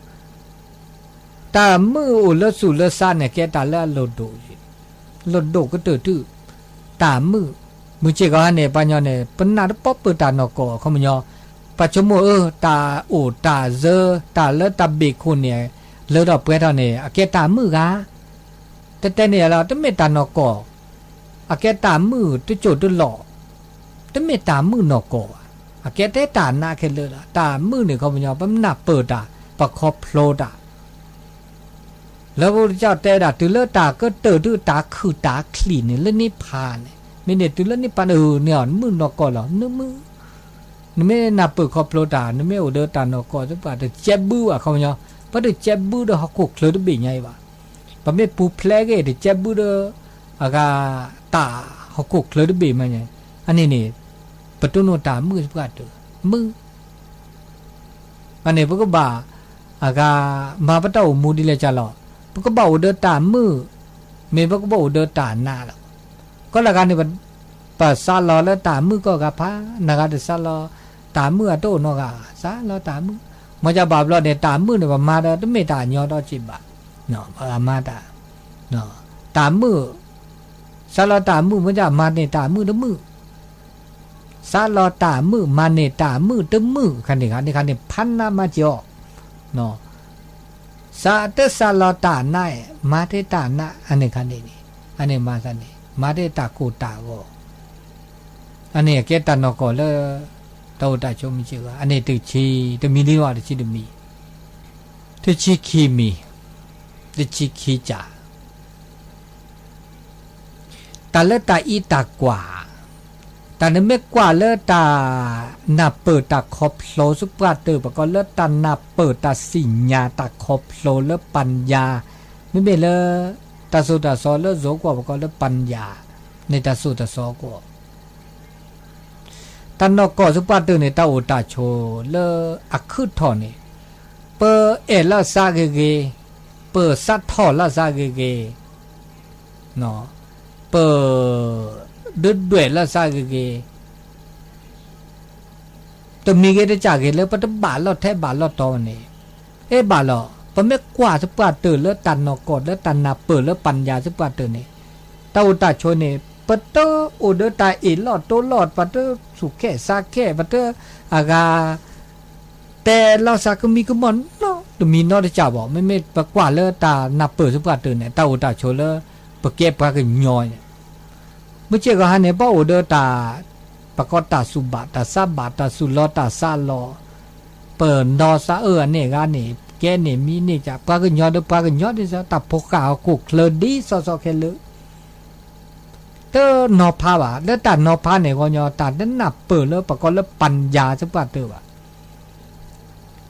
တၢ်မုာ်အိၣ်လၢသူၣ်လၢသးန့ၣ် ကဲတၢ်လၢအလိၣ်ဒိၣ်, လိၣ်ဒိၣ်ကတၢၢ်တု, တၢ်မုာ်, မုၢ်ဆ့ၣ်ကီးဟါန့ၣ် ပှၤညီန့ၣ် ပနၢ်တပီပၢၢ်တၢ်နီၢ်ကီၢ်အခီပညီ, ပှၤဆိကမိၣ်အၢ တၢ်အိၣ်တၢ်စၢ တၢ်လၢတၢ်ဘ့ၣ်ခိၣ်န့ၣ် လၢထီၣ်ပှဲၤထီၣ်န့ၣ် အကဲတၢ်မုာ်ဂၤ တဲတဲန့ၣ်လီၤ တမ့ၢ်တၢ်နီၢ်ကီၢ်, အကဲတၢ်မုာ်တစိၢ်တလီၢ်, တမ့ၢ်တၢ်မုာ်နီၢ်ကီၢ်ဘၣ်, အကဲတဲတၢ်နးခဲလၢာ်လီၤ. တၢ်မုာ်န့ၣ်ခီပညီ ပနၢ်ပၢၢ်တၢ် ပခီဖျိတၢ် လၢပကစၢ်တဲဝဲဒၣ် တုၤလၢတၢ်ကတၢၢ်တုၤတၢ်ခုၣ်တၢ်ချံးန့ၣ် လၢန့ၣ်ဖးန့ၣ် မ့ၢ်န့ၣ်တုၤလၢန့ၣ်ဖးန့ၣ် နမုာ်နီၢ်ကီၢ်လီၤ နမုာ် နမ့ၢ်နၢ်ပၢၢ်ခီဖျိတၢ် နမ့ၢ်အိၣ်ဒီးတၢ်နီၢ်ကီၢ်သပှၢ်တၢၢ် တကဲဘုအခီပညီ, ပတကဲဘုဒီးဟီၣ်ခိၣ်ချၢတဘ့ၣ်ညါအံၤဘၣ်. ပမ့ၢ်ပူၤဖျဲးက့ၤ တကဲဘုဒီး အဂၤ တၢ်ဟီၣ်ခိၣ်ချၢတဘ့ၣ်မးန့ၣ်, အန့ၣ်န့ၣ် ပတိၢ်နီၣ်တၢ်မုာ်သပှၢ်တၢၢ် မုာ် အန့ၣ် ပကဘၣ် အဂၤ မၤပတၢ်အိၣ်မူဒ်လဲၣ်ကလီၤ, ပကဘၣ်အိၣ်ဒီးတၢ်မုာ်, မ့ၢ်ပကဘၣ်အိၣ်ဒီးတၢ်နးလီၤ. ကီၢ်လၢဂၤန့ၣ် ပစးလီၤလၢတၢ်မုာ်ကီၢ်ဂၤဖး, နဂၤတစးလီၤ တၢ်မုာ်အတအိၣ်နီတဂၤ, စးလီၤတၢ်မုာ်, မ့ၢ်ကဘၣ်ဘျီန့ၣ် တၢ်မုာ်န့ၣ် ပမၤဒီးတမ့ၢ်တၢ်ညီဒီးက့ၤဘၣ်, ပဂၤမၤတၢ်, တၢ်မုာ်, စးလီၤတၢ်မုာ် မ့ၢ်ကမၤန့ၣ် တၢ်မုာ်တမုာ် စးလီၤတၢ်မုာ် မၤန့ၢ်တၢ်မုာ်တမုာ် ခါန့ၣ်ခါန့ၣ်ခါန့ၣ် ဖးနးမၤစၢၤအီၤ, စးတစးလီၤတၢ်နး မၤတ့ၢ်တၢ်နး အန့ၣ်ခါန့ၣ်န့ၣ် အန့ၣ်မၤသးန့ၣ် မၤတ့ၢ်တၢ်ကိၢ်တၢ်ဂီၤ, အန့ၣ်အကဲတၢ်နီၢ်ကီၢ်လၢ တၢ်အိၣ်တၢ်ဆိးမုၢ်စ့ၢ်ကီး အန့ၣ်တဆံ တမံၤလံဝဲ တဆံတမံၤ, တဆံခံမံၤ, တဆံခံကၢ် တၢ်လၢတၢ်အံးတၢ်ကွၢ်, တၢ်နမ့ၢ်ကွၢ်လၢတၢ်နၢ်ပၢၢ်တၢ်ခီဖျိသပှၢ်တၢၢ် ပကိးလၢတၢ်နၢ်ပၢၢ်တၢ်စံၣ်ညါတၢ်ခီဖျိလၢပၣ်ယၤ, မ့မ့ၢ်လၢ တၢ်သိၣ်တၢ်သီလၢယိၤကီၢ် ပကိးလၢပၣ်ယၤ, န့ၣ်တၢ်သိၣ်တၢ်သီကီၢ် တၢ်နီၢ်ကီၢ်သပှၢ်တၢၢ်န့ၣ် တၢ်အိၣ်တၢ်ဆိးလၢအခုၣ်ထီၣ်န့ၣ်, ပအဲၣ်လၢအသးဂ့ၤဂ့ၤ, ပသးထီၣ်လၢအသးဂ့ၤဂ့ၤ, ပဒုးဒွဲၣ်လၢအသးဂ့ၤဂ့ၤ, တမံၤဂ့ၤတကၢ်ဂ့ၤလၢပတဘၣ်လီၢ်ထဲဘၣ်လီၢ်တီန့ၣ်, အဲၣ်ဘၣ်လီၤ. ပမ့ၢ်ကွၢ်သပှၢ်တၢၢ်လၢတၢ်နီၢ်ကီၢ်လၢတၢ်နၢ်ပၢၢ်လၢပၣ်ယၤသပှၢ်တၢၢ်န့ၣ်, တၢ်အိၣ်တၢ်ဆိးန့ၣ် ပတအိၣ်ဒီးတၢ်အ့ၣ်လိာ်တိလိာ် ပတစူၢ်ကဲၣ်သးကဲၣ် ပတအဂၤ တဲလီၤသးကမံကမီၣ်နီတမံၤနီတကၢ်ဘၣ်. မ့မ့ၢ်ပကွၢ်လၢတၢ်နၢ်ပၢၢ်သပှၢ်တၢၢ်န့ၣ် တၢ်အိၣ်တၢ်ဆိးလၢ ပကဲပှၤကညီန့ၣ်, မုၢ်ဆ့ၣ်ဂီၤဟါန့ၣ် ပအိၣ်ဒီးတၢ် ပကိးတၢ်သူၣ်ဘၣ်တၢ်သးဘၣ် တၢ်သူၣ်လီတၢ်သးလီၤ, ပနီၢ်သးအၢအန့ၣ်ဂၤန့ၣ် ကဲန့ၣ်မံန့ၢ်ကၢ် ပှၤကညီဒီးပှၤကညီဒ်သိး တၢ်ဖိဃၢ်ဟီၣ်ခိၣ်ချၢဒ်သိးသိးခဲလၢာ် တနီၤဖးဘၣ်. လၢတၢ်နီၤဖးန့ၣ်ဂီၢ်ညီ တၢ်တနၢ်ပၢၢ်လၢပကိးလၢပၣ်ယၤသပှၢ်တၢၢ်ဘၣ်.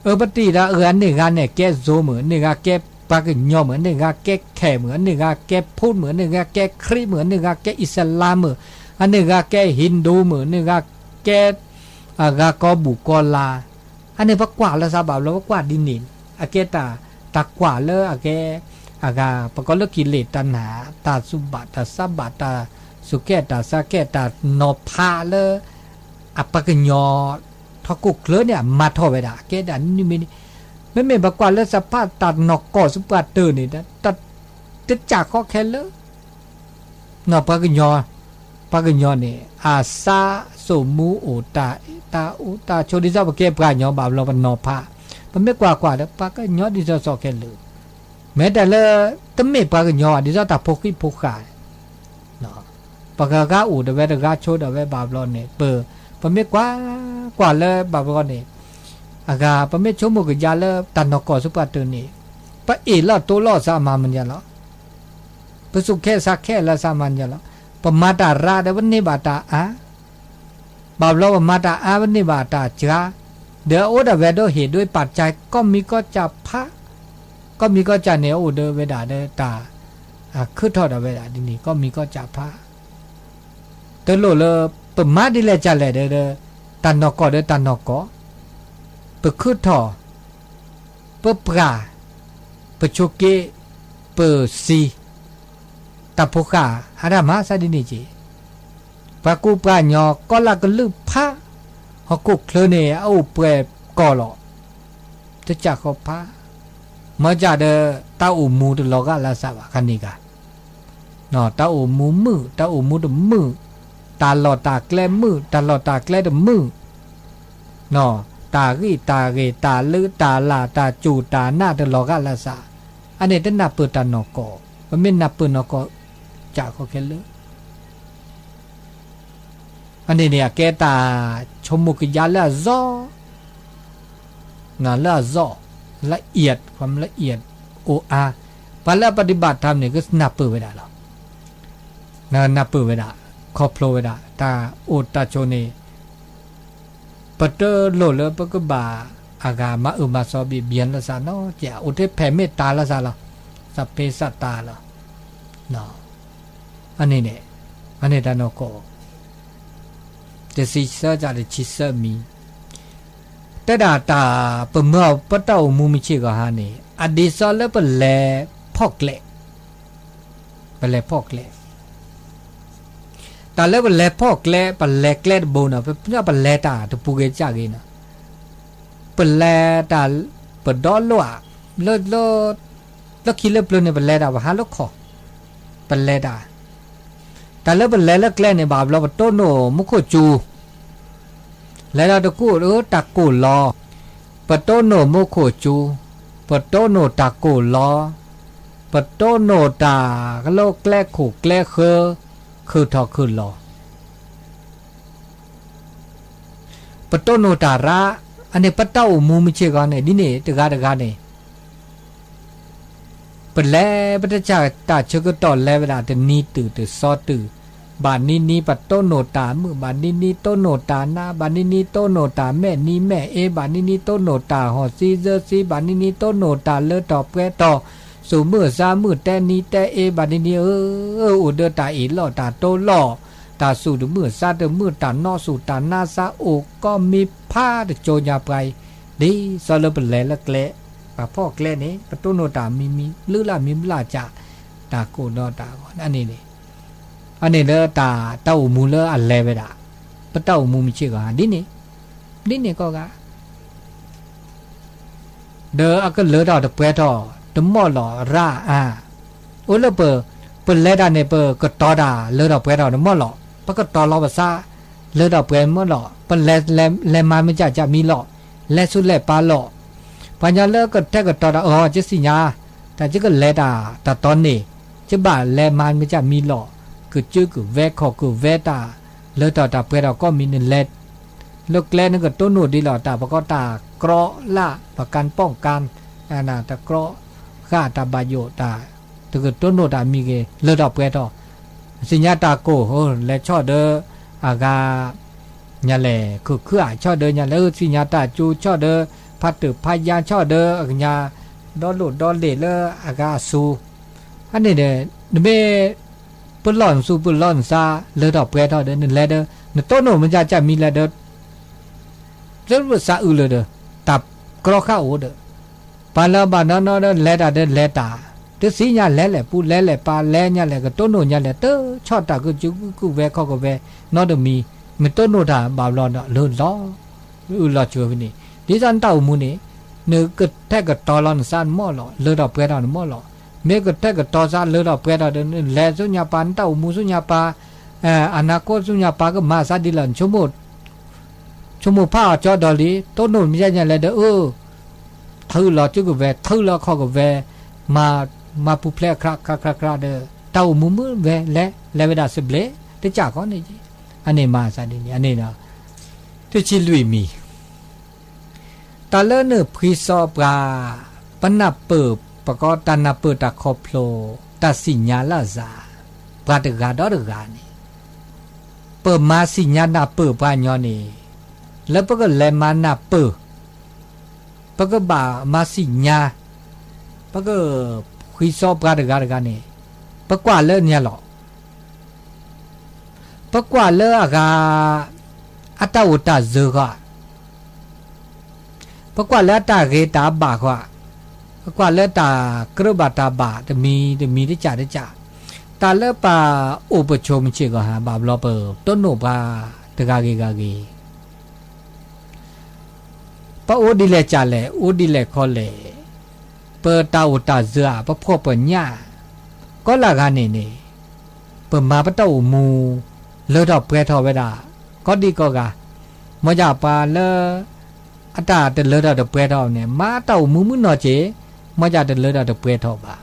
အပတံၢ်ဒီးအန့ၢ်ဂၤန့ၣ်ကဲ Zo မုၣ်, အန့ၢ်ဂၤကဲပှၤကညီမုၣ်, အန့ၢ်ဂၤကဲခဲၣ်မုၣ်, အန့ၢ်ဂၤကဲဖိမုၣ်, အန့ၢ်ဂၤကဲခရံာ်မုၣ်, အန့ၢ်ဂၤကဲအံၣ်စလါမုၣ်, အန့ၢ်ဂၤကဲ Hindu မုၣ်, အန့ၢ်ဂၤကဲ အဂၤကီၢ်ဘူၣ်ကီၢ်လါ, အန့ၣ်ပကွၢ်လၢသးဘၣ်ဘျီ ပကွၢ်ဒ်န့ၣ်, အကဲတၢ် တၢ်ကွၢ်လၢအကဲ အဂၤ ပကိးလၢကံၣ်လ့ၣ်တၢ်နၢ် တၢ်သူၣ်ဘၣ်တၢ်သးဘၣ် တၢ်စူၢ်ကဲၣ်တၢ်သးကဲၣ် တၢ်နီၤဖးလၢ အပှၤကညီ ထီၣ်ခိၣ်ချၢန့ၣ် အမၤထီၣ်ဝဲဒၣ် အကဲဒၣ်နမ့ၢ်န့ၣ်, မ့မ့ၢ်ပကွၢ်လၢသဖၣ်တၢ်နီၢ်ကီၢ်သပှၢ်တၢၢ်န့ၣ် တ တကၢ်ဃီခဲလၢာ် ပှၤကညီ, ပှၤကညီန့ၣ် အသးစိာ်မူအိၣ်တၢ် တၢ်အိၣ်တၢ်ဆိးဒ်သိးပကဲပှၤကညီဘၣ်ဘျီပနီၤဖး, ပမ့ၢ်ကွၢ်ကွၢ်ဒီး ပှၤကညီဒ်သိးသိးခဲလၢာ်, မ့ၢ်တၢ်လၢ တမ့ၢ်ပှၤကညီဘၣ် ဒ်သိးတၢ်ဖိဃံဖိဃာ် ပှၤဂၤဂၤအိၣ်ဒီးဝဲတဂၤဆိဒီးဝဲဘၣ်ဘျီန့ၣ် ပ ပမ့ၢ်ကွၢ် ကွၢ်လၢဘၣ်ဘျီန့ၣ် အဂၤ ပမ့ၢ်ဆိကမိၣ်ကယၤလၢတၢ်နီၢ်ကီၢ်သပှၢ်တၢၢ်န့ၣ် ပအ့ၣ်လိာ်တိလိာ်သးမၤမနုၤလီၤ. ပစူၢ်ကဲၣ်သးကဲၣ်လၢသးမၤမနုၤလီၤ. ပမၤတၢ်ရၤဒီးပန့ၢ်ဘၣ်တၢ်အါ ဘၣ်ဘျီပမၤတၢ်အါပန့ၢ်ဘၣ်တၢ်စှၤ, ဒီးအိၣ်ဒၣ်ဝဲဒီးဟ့ၣ်ဒိပာ်စၢၤ ကီၢ်မံၤကီၢ်စၢ်ဖး, ကီၢ်မံၤကီၢ်စၢ်န့ၣ် အိၣ်ဒီးဝဲဒၣ်ဒီးတၢ် ခုၣ်ထီၣ်ဒၣ်ဝဲဒၣ်ဒ်န့ၣ် ကီၢ်မံၤကီၢ်စၢ်ဖး, တလိၣ်လၢ ပမၤဒ်လဲၣ်ကလဲၣ်ဒီး တၢ်နီၢ်ကီၢ်ဒီးတၢ်နီၢ်ကီၢ်, ပခုၣ်ထီၣ် ပပှၢ်, ပဆိးက့, ပစံ, တၢ်ဖိဃာ် အတၢ်မၤသးဒ်န့ၣ်က့ၤ, ပှၤကူပှၤကညီ ကီၢ်လၢကလုၢ်ဖး, ဟီၣ်ခိၣ်ချၢန့ၣ် အအိၣ်ပှဲၤကီၢ်လီၤ. တကၢ်ဃီဖး, မ့ၢ်ကဒီး တၢ်အိၣ်မူတလီၤဂာ်လၢသးဘၣ်ခါန့ၣ်ဂၤ တၢ်အိၣ်မူမုာ် တၢ်အိၣ်မူတမုာ်, တၢ်လီၢ်တၢ်ကျဲမုာ် တၢ်လီၢ်တၢ်ကျဲတမုာ်, တၢ်ဂံၢ်တၢ်ဂ့ၤ တၢ်လုၢ်တၢ်လၢ် တၢ်စူၢ်တၢ်နာ်တလီၤဂာ်လၢသး, အန့ၣ်တနၢ်ပၢၢ်တၢ်နီၢ်ကီၢ်, ပမ့ၢ်နၢ်ပၢၢ်နီၢ်ကီၢ် ကၢ်ဃီခဲလၢာ် အန့ၣ်န့ၣ် အကဲတၢ်ဆိကမိၣ်ကယၤလၢအသီ, လၢအသီ, လၢအံၤ, လၢအံၤ, အိၣ်အါ, ပှၤလၢအပဒံးဘၣ်တၢ်န့ၣ် ကနၢ်ပၢၢ်ဝဲဒၣ်လီၤ. နၢ်ပၢၢ်ဝဲဒၣ်, ခီဖျိဝဲဒၣ် တၢ်အိၣ်တၢ်ဆိးန့ၣ် ပတလိၣ်လၢပကဘၣ်အဂၤမၤအၢမၤသီ ဘံၣ်ဘံၣ်လၢသးနီတကဲး, အိၣ်ထဲဖဲမ့ၢ်တၢ်လၢသးလီၤ. သးဖ့သးတၢ်လီၤ. အန့ၣ်န့ၣ်, အန့ၣ်တၢ်နီၢ်ကီၢ် တဆံသၢကဒီးတဆံသၢမံၤ, တဲဒၣ်တၢ်ပမၢအီၤပတၢ်အိၣ်မူမုၢ်ဆ့ၣ်ဂီၤဟါန့ၣ် အဒ်သိးလၢပလဲၤဖီၣ်ကျဲ, ပလဲၤဖီၣ်ကျဲ, တၢ်လၢပလဲၤဖီၣ်ကျဲ ပလဲၤကျဲတဘိနီၤ, ပလဲၤတၢ်တပူၤဂ့ၤကစၢ်ဂ့ၤနီၤ, ပလဲၤတၢ် ပဒီလိၣ်ဧါ, လၢ လၢခံလၢပျၢၤန့ၣ် ပလဲၤတၢ်ပဟးလၢခီၣ်, ပလဲၤတၢ်, တၢ်လၢပလဲၤလၢကျဲန့ၣ် ဘၣ်ဘျီပတိၢ်နီၣ်မူခိၣ်စူၤ, လဲၤဒီးတကူၣ်ဧၢ တၢ်ကိၢ်လီၤ, ပတိၢ်နီၣ်မူခိၣ်စူၤ, ပတိၢ်နီၣ်တၢ်ကိၢ်လီၤ, ပတိၢ်နီၣ်တၢ်ကျိၤကျဲခိၣ်ကျဲဃၢ, ခုၣ်ထီၣ်ခုၣ်လီၤ, ပတိၢ်နီၣ်တၢ်ရၣ်, အန့ၣ်ပတၢ်အိၣ်မူမုၢ်ဆ့ၣ်ဂီၤန့ၣ် ဒ်န့ၣ်တဂၤတဂၤန့ၣ် ပလဲၤပတစၢ်တၢ်ဆၢကတီၢ်လဲၤဝဲဒၣ်တနံၤတုၤတစီၤတုၤ, ဘၣ်နံၤနံၤပတိၢ်နီၣ်တၢ်မုာ်, ဘၣ်နံၤနံၤတိၢ်နီၣ်တၢ်နါ, ဘၣ်နံၤနံၤတိၢ်နီၣ်တၢ်မဲာ်နံၤမဲာ်အ့, ဘၣ်နံၤနံၤတိၢ်နီၣ်တၢ်ဟီၣ်စံစၢစံ, ဘၣ်နံၤနံၤတိၢ်နီၣ်တၢ်လၢထီၣ်ပှဲၤထီၣ်, စူၣ်မုၢ်စါမုၢ်တဲနံၤတဲအ့, ဘၣ်နံၤနံၤဧၢ, အိၣ်ဒီးတၢ်အ့ၣ်လိာ်တၢ်တိလိာ်, တၢ်စူၣ်တမုာ်စါတမုာ်, တၢ်နီၣ်စူၣ်တၢ်နါစါအိၣ်ကိးမံၤဖးတကၠိညါပှၤအံၤ, ဒ်သိးလၢပလဲၤလၢကျဲ, ပဖီၣ်ကျဲန့ၣ် ပတိၢ်နီၣ်တၢ်မံၤမံၤ ဘျုးလၢ်မံၤဘျၣ်စၢ်, တၢ်ကိၢ်ဒီးတၢ်ဂီၤန့ၣ်န့ၣ်, အန့ၣ်လၢတၢ် တၢ်အိၣ်မူလၢအလဲၤဝဲဒၣ်, ပတၢ်အိၣ်မူမုၢ်ဆ့ၣ်ဂီၤ ဒ်န့ၣ်, ဒ်န့ၣ်ကိးဂၤ ဒီးအကလၢထီၣ်တပှဲၤထီၣ် တမီၢ်လီၤရၣ်အါ, အိၣ်လၢပ ပလဲၤတၢ်န့ၣ် ပကတီၤတၢ်လၢထီၣ်ပှဲၤထီၣ်တမီၢ်လီၤ, ပကတီၤလီၤပသး လၢထီၣ်ပှဲၤမီၢ်လီၤ, ပလဲၤ လဲၤမၤမ့ၢ်ကၢ်ကၢ်မံၤလီၤ, လဲၤဆူလဲၤပၤလီၤ, ပှၤညီလၢကထဲကတီၤတၢ် အၢ ယသ့ၣ်ညါ, တၢ်ယကလဲၤတၢ်တတီၤန့ၣ်, ယဘၣ်လဲၤမၤမ့ၢ်ကၢ်မံၤလီၤ, ကစၢ်ကဝဲၤခီၣ်ကဝဲၤတၢ် လၢထီၣ်တၢ်ပှဲၤထီၣ်ကိးမံၤန့ၣ်လဲၤ လၢကျဲနကတိၢ်နီၣ်ဒ်လီၤ တၢ်ပကီတၢ်ကြီလၢ် ပကၢ်ပီၣ်ကၢ်, တကြီဃာ်တၢ်ဘၣ်ယိၣ်တၢ်, တကတိၢ်နီၣ်တၢ်မံၤဂ့ၤ လၢထီၣ်ပှဲၤထီၣ်, သ့ၣ်ညါတၢ်ကိၢ် လဲၤဆီၣ်ဒီး အဂၤ ညါလဲၣ် ခုၣ်ခုၣ်အါဆီၣ်ဒီးညါလဲၣ် သ့ၣ်ညါတၢ်ကၠိဆီၣ်ဒီး ဖးတၢၢ်ဖးယါဆီၣ်ဒီး အကညါ ဒီလိၣ်ဒီလ့ၣ်လၢအဂၤအစိၤ, အန့ၣ်ဒီး နမ့ၢ် ပလီၢ်နသူၣ်ပလီၢ်နသး လၢထီၣ်ပှဲၤထီၣ်ဒီး နလဲၤဒီး နတိၢ်နီၣ်မ့ၢ်ကၢ်ကၢ်မံၤလဲၤဒီး သရၣ်သးအုးလၢၤဒီး တၢ်ကြီဃာ်အိၣ်ဒီး ပှၤလၢဘၣ်နီၢ်နီၢ်ဒီး လဲၤတၢ်ဒီးလဲၤတၢ်, တသ့ၣ်ညါလဲၤလဲၣ်ပူၤလဲၤလဲၣ်ပၤလဲၤညါလဲၣ် ကတိၢ်နီၣ်ညါလဲၣ် တဆီၣ်တၢ်ကစၢ်ကဝဲၤခီၣ်ကဝဲၤ နီတမံၤ, မ့ၢ်တိၢ်နီၣ်တၢ်ဘၣ်ဘျီဒီး လၢလီၤ အုးလီၤစှၤဖဲန့ၣ်, ဒ်သိးနတၢ်အိၣ်မူန့ၣ် နကထဲကတီၤလီၤနသးနမီၢ်လီၤ လၢထီၣ်ပှဲၤထီၣ်နမီၢ်လီၤ, မ့ၢ်ကထဲကတီၤသးလၢထီၣ်ပှဲၤထီၣ်ဒီး နလဲၤဆူညါပၤ နတၢ်အိၣ်မူဆူညါပၤ အနၢ်ကိၢ်ဆူညါပၤကမၤသးဒ်လဲၣ် နဆိကမိၣ် ဆိကမိၣ်ဖးအီၤကၠီဒီးလံ တိၢ်နီၣ်မ့ၢ်ကၢ်ညါလဲၤဒီး အၢ ထုးလီၤကစၢ်ကဝဲၤ ထုးလီၤခီၣ်ကဝဲၤ မၤ မၤပူၤဖျဲးအခရးခရးခရးဒီး တၢ်အိၣ်မူမုၢ်ဝဲလဲၤ လဲၤဝဲဒၣ်စဘျ့ တကးခီန့ၣ်, အန့ၣ်မၤသးဒ်န့ၣ် အန့ၣ်ဒီး တဆံလွံၢ်မံၤ တၢ်လၢနဖှံစီပှၤ ပနၢ်ပၢၢ် ပကီတၢ်နၢ်ပၢၢ်တၢ်ခီဖျိ တၢ်သ့ၣ်ညါလၢအစး ပှၤတဂၤဒီးတဂၤန့ၣ် ပမၤသ့ၣ်ညါနၢ်ပၢၢ်ပှၤညီန့ၣ် လၢပကလဲၤမၤနၢ်ပၢၢ် ပကဘၣ်မၤသ့ၣ်ညါ ပကဖှံစီပှၤတဂၤတဂၤန့ၣ် ပကွၢ်လၢညါလီၤ ပကွၢ်လၢအဂၤ အတၢ်အိၣ်တၢ်စၢၤဃီ, ပကွၢ်လၢအတၢ်ဂ့ၤတၢ်ဘၣ်ဃီ, ပကွၢ်လၢတၢ်ကြၢးဘၣ်တၢ်ဘၣ်တမံၤတမံၤတကးတကး, တၢ်လၢပအိၣ်ပဆိးမုၢ်ဆ့ၣ်ဂီၤဟါ ဘၣ်ဘျီပတိၢ်နီၣ်ပှၤတဂၤဂ့ၤဂၤဂ့ၤ ပအိၣ်ဒ်လဲၣ်ကၢ်လဲၣ် အိၣ်ဒ်လဲၣ်ခီလဲၣ်, ပတၢ်အိၣ်တၢ်စၢၤဧါ ပဖှီၣ်ပညၣ်, ကီလၢဂၤန့ၣ်န့ၣ် ပမၤပတၢ်အိၣ်မူ လၢထီၣ်ပှဲၤထီၣ်ဝဲဒၣ် ကီဒံကီဂၤ, မ်ယပှၤလၢ အတၢ်တလၢထီၣ်တပှဲၤထီၣ်န့ၣ် မၤတၢ်အိၣ်မူမုၢ်နီၢ်က့ၤ, မ်ယတလၢထီၣ်တပှဲၤထီၣ်ဘၣ်.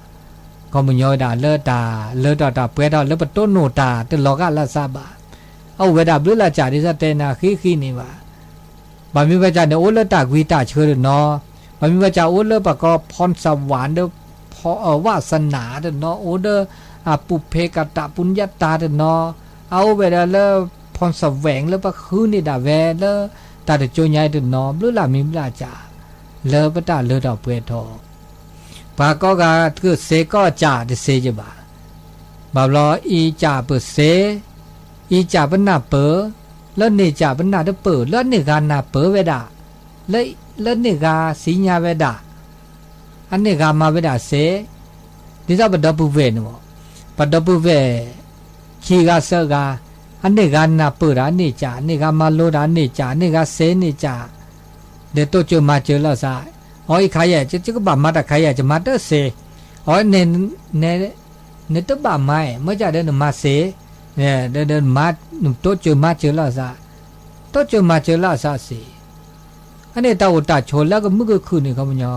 ခီပညီဝဲဒၣ်လၢတၢ်လၢထီၣ်တၢ်ပှဲၤထီၣ်လၢပတိၢ်နီၣ်တၢ်တလီၤဂာ်လၢသးဘၣ်. အအိၣ်ဝဲဒၣ်ဘျုးလၢ်စၢ်ဒ်သိးတဲနၤဃံဃံန့ၣ်ဘၣ်. ဘၣ်မ့ၢ်ဝဲဒၣ်န့ၣ် အိၣ်လၢတၢ်ကွံတၢ်ဆှၢတနီၤ, ဘၣ်မ့ၢ်ဝဲဒၣ်အိၣ်လၢပှၤကိး ဖီၣ်စဝး ဒီး ဝးစနၤတနီၤ, အိၣ်ဒီး အပူၤဖ့ကတၢ် ပုညတၢ်တနီၤ, အအိၣ်ဝဲဒၣ်လၢ ဖီၣ်စဝဲ လၢပဃုန့ၢ်ဒၣ်ဝဲလၢ တၢ်တကၠိညါအံၤတနီၤ, ဘျုးလၢ်မံၤဘျုးလၢ်စၢ် လၢပတၢ်လၢထီၣ်ပှဲၤထီၣ် ပှၤကိးဂၤကစ့ကိးစၢ်တစ့ယဘၣ်. ဘၣ်ဘျီအံၤစၢ်ပစ့, အံၤစၢ်ပနၢ်ပၢၢ်, လၢန့ၣ်စၢ်ပနၢ်တပၢၢ်, လၢန့ၣ်ဂၤနၢ်ပၢၢ်ဝဲဒၣ်, လၢန့ၣ်ဂၤသ့ၣ်ညါဝဲဒၣ်, အန့ၣ်ဂၤမၤဝဲဒၣ်စ့, ဒ်သိးပဒီပုၢ်ဝဲၢ်န့ၣ်မး, ပဒီပုၢ်ဝဲၢ် ခံဂၤသၢဂၤ, အန့ၣ်ဂၤနၢ်ပၢၢ်တၢ်န့ၣ်စၢ်, အန့ၣ်ဂၤမၤလိတၢ်န့ၣ်စၢ်, အန့ၣ်ဂၤစ့န့ၣ်စၢ်, ဒီးတိစၢၤမၤစၢၤလီၤသး, အီၤအံၤခါယဲၢ် ယကဘၣ်မၤတၢ်ခါယဲၢ် ယမၤတစ့, အီၤ နတဘၣ်မၤအံၤ မ့ၢ်စၢ်ဒီးနမၤစ့, နတိစၢၤမၤစၢၤလီၤသး, တိစၢၤမၤစၢၤလၢအသးစ့ၢ်, အန့ၣ်တၢ်အိၣ်တၢ်ဆိးလၢကမုာ်ကခုၣ်န့ၣ် ခီပညီ,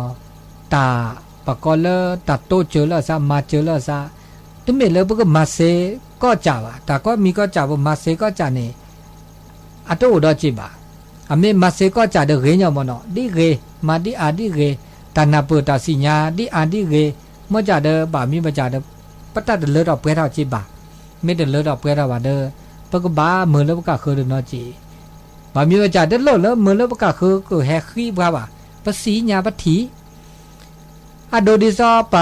တၢ်ပကိးလၢတၢ်တိစၢၤလၢအသး မၤစၢၤလၢအသး, တမ့ၢ်လၢပကမၤစ့ကီၢ်စၢ်ဘၣ်, တၢ်ကီမံၤကီၢ်စၢ် ပမၤစ့ကီၢ်စၢ်န့ၣ် အတအိၣ်ဒီးစ့ၢ်ဘၣ်. အမ့ၢ်မၤစ့ကီၢ်စၢ်ဒီးဂ့ၤညီမ့ၢ်နီၤ, ဒ်ဂ့ၤ, မၤဒ်အါဒ်ဂ့ၤ, တၢ်နၢ်ပၢၢ်တၢ်သ့ၣ်ညါ ဒ်အါဒ်ဂ့ၤ, မ့ၢ်စၢ်ဒီးဘၣ်မံၤဘၣ်စၢ်ဒီး ပတၢ်တလၢထီၣ်ပှဲၤထီၣ်စ့ၢ်ဘၣ်. မ့ၢ်တလၢထီၣ်ပှဲၤထီၣ်ဘၣ်ဒီး ပကဘၣ်မုာ်လၢပကဃၢၤတနီၤစ့ၢ်. ဘၣ်မံၤဘၣ်စၢ်တလိၣ်လၢမုာ်လၢပကဃၢၤကဟဲဃံပှၤဘၣ်, ပသ့ၣ်ညါပထံၣ် အဒိဒ်သိးပ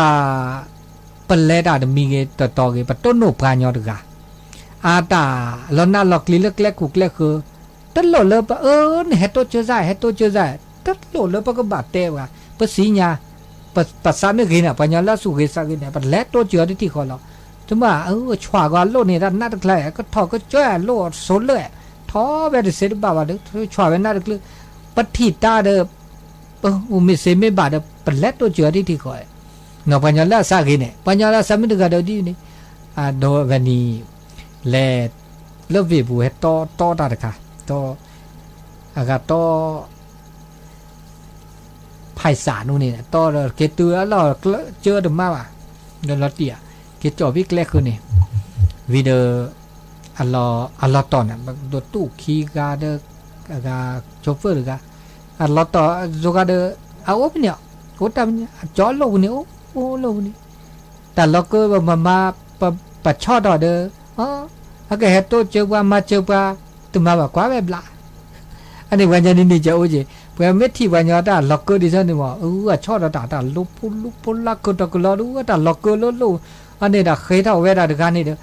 ပလဲၤတၢ်တမံၤဂ့ၤတီၤတီၤဂ့ၤ ပတိၢ်နီၣ်ပှၤညီတဂၤ, အတၢ်လီၤနးလီၤကျံၤလၢကျဲခိၣ်ကျဲဃၢၤ, တလိၣ်လၢပအၢန့ၣ် ဟဲတိစၢၤစ့ၢ် ဟဲတိစၢၤစ့ၢ်, တလိၣ်လၢပကဘၣ်တဲပှၤ, ပသ့ၣ်ညါ, ပသးမ့ၢ်ဂ့ၤန့ၣ် ပှၤညီလၢအသူၣ်ဂ့ၤသးဂ့ၤန့ၣ် ပလဲၤတိစၢၤအီၤတထံၣ်ဃီလီၤ. တမ့ၢ် အၢ ဆွးဂီၤလိၣ်န့ၣ် တၢ်နးတကျါ ကထီၣ်ကစၢၢ်လိၣ်အစိၤလၢ ထီၣ်ဝဲတစဲးတဘၣ်ဘၣ်ဒီး ဆွးဝဲနးတကျၢၢ်, ပထံၣ်တၢ်ဒီး ပမ့ၢ်စ့မ့ၢ်ဘၣ်ဒီး ပလဲၤတိစၢၤအီၤတထံၣ်ဃီ, ပှၤညီလၢအသးဂ့ၤန့ၣ် ပှၤညီလၢအသးမ့ၢ်တဂၤဒီးဒ်န့ၣ်, ဒီးဝဲန့ၣ် လဲၤ လၢဝ့ၢ်ပူၤဟဲတီတီတၢ်တခါ, တီ အဂၤတီ ဖဲးစးနူန့ၣ် တီဒီးက့ၤတုၤအလီၢ်ကျၢၢ်စၢတမါဘၣ်, ဒီးလီၤတံၢ်ဧါ, က့ၤကၠီၣ်ဖဲကျဲဃုာ်န့ၣ်, ဝံၤဒီး အလီၤတီၢ်န့ၣ် ဒိးတူၢ်ခံဂၤဒီး အဂၤ chauffeur တဂၤ, အလီၤတီၢ် ယိၤဂၤဒီး အအိၣ်ဖဲန့ၣ်, အိၣ်တၢ်ဖဲန့ၣ် အကၠီလိၣ်ပူၤန့ၣ် အိၣ်လိၣ်ပူၤန့ၣ်, တၢ်လီၤကၢပမၤမၤ ပဆီၣ်ထီၣ်ဒီး အကဟဲတိစၢၤပှၤမၤစၢၤပှၤ တမၤဘၣ်ကွၢ်ဝဲဘျး အန့ၣ်ပှၤညီန့ၣ်န့ၣ်ကအိၣ်က့ၤ ပှၤမ့ၢ်ထံၣ်ပှၤညီတၢ်လီၤကၢဒ်သိးန့ၣ်မး အၢ အဆီၣ်ဒီးတၢ် တၢ်လိဖိလိဖိလၢကၢတီၤကလီဒ် တၢ်လီၤကၢလၢလိၣ် အန့ၣ်တၢ်ဃ့ထီၣ်ဝဲဒၣ်တဂၤန့ၣ်ဒီး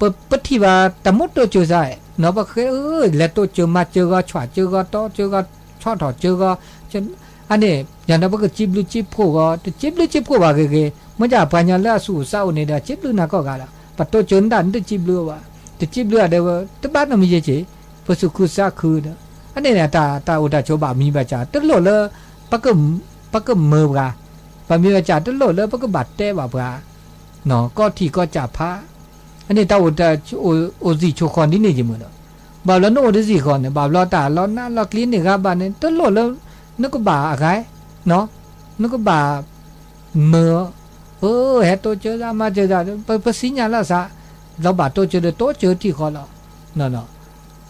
ပထံၣ်ဘၣ်တၢ်မိၣ်တိစၢၤစ့ၢ် နီၢ်ပဃ့ လဲၤတိစၢၤမၤစၢၤဂီၤ ဆွးစၢၤဂီၤ တီစၢၤဂီၤ ဆီၣ်ထီၣ်စၢၤဂီၤ အန့ၣ် ယၤဒီးပကစံးဘျုးစံးဖှိၣ်ဂီၤ တစံးဘျုးစံးဖှိၣ်ဘၣ်ဂ့ၤဂ့ၤ မ့ၢ်ဒၣ်ပှၤညီလၢအသူၣ်အိၣ်သးအိၣ်န့ၣ်ဒီး စံးဘျုးနၤကီၢ်ဂၤလီၤ. ပတိစၢၤနတၢ်နတစံးဘျုးဘၣ်, တစံးဘျုးအဒီး တဘၣ်နီတမံၤယဲၢ်က့ၤ, ပသူၣ်ခုသးခုဒီး အန့ၣ်န့ၣ် တၢ်အိၣ်တၢ်ဆိးဘၣ်မံၤဘၣ်စၢ် တလိၣ်လၢ ပကမၢပှၤ, ဘၣ်မံၤဘၣ်စၢ်တလိၣ်လၢပကဘၣ်တဲဘၣ်ပှၤ ကီၢ်ထံးကီၢ်ကၢ်ဖး, အန့ၣ်တၢ်အိၣ်တၢ်အိၣ်သံၣ်ဆိခီၣ်ဒ်န့ၣ်ယမုၢ်ဒီး ဘၣ်ဘျီနအိၣ်တသံၣ်ဃီန့ၣ် ဘၣ်ဘျီတၢ်လီၤနးလီၤကျံၤန့ၣ်ဂၤဘၣ်န့ၣ် တလိၣ်လၢ နကဘၣ်အဂၤ နကဘၣ် မၢ အၢ ဟဲတိစၢၤသးမၤစၢၤသး ပသ့ၣ်ညါလၢအသး လီၤဘၣ်တိစၢၤဒီးတိစၢၤထံၣ်ဃီလီၤ.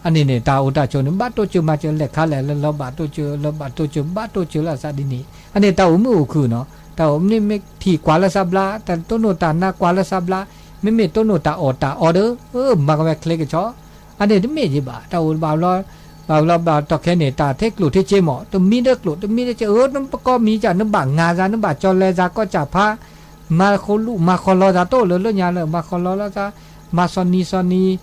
အန့ၣ်န့ၣ် တၢ်အိၣ်တၢ်ဆိးန့ၣ် ဘၣ်တိစၢၤမၤစၢၤလဲၤခါလဲၣ်လၢလီၤဘၣ်တိစၢၤ လီၤဘၣ်တိစၢၤဘၣ်တိစၢၤလၢအသးဒ်န့ၣ် အန့ၣ်တၢ်အိၣ်မုာ်အိၣ်ခုၣ်နီၤ တၢ်အိၣ်မ့ၢ်မ့ၢ်ထံၣ်ကွၢ်လၢသးဘျါ တၢ်တိၢ်နီၣ်တၢ်နါကွၢ်လၢသးဘျါ မ့မ့ၢ်တိၢ်နီၣ်တၢ်အီၣ်တၢ်အီဒီး မၤကဝဲချ့ကဆီ အန့ၣ်တမ့ၢ်ယဘၣ် တၢ်အိၣ်ဘၣ်ဘျီ ဘၣ်ဘျီဘၣ်တီၢ်ခဲန့ၣ် တၢ်ထဲကျိၣ်ထဲစ့မး တမံဒီးကျိၣ် တမံဒီးစ့ အၢ နပကီၢ်မံၤစၢ် နဘၣ်ငါသး နဘၣ်ကၠီလဲသး ကီၢ်စၢ်ဖး မၤဃိလူၣ် မၤဃီလီၤသး တအိၣ်လၢလၢညါလၢ မၤဃီလီၤလၢသး မၤစီၤနံၤစီၤနံၤ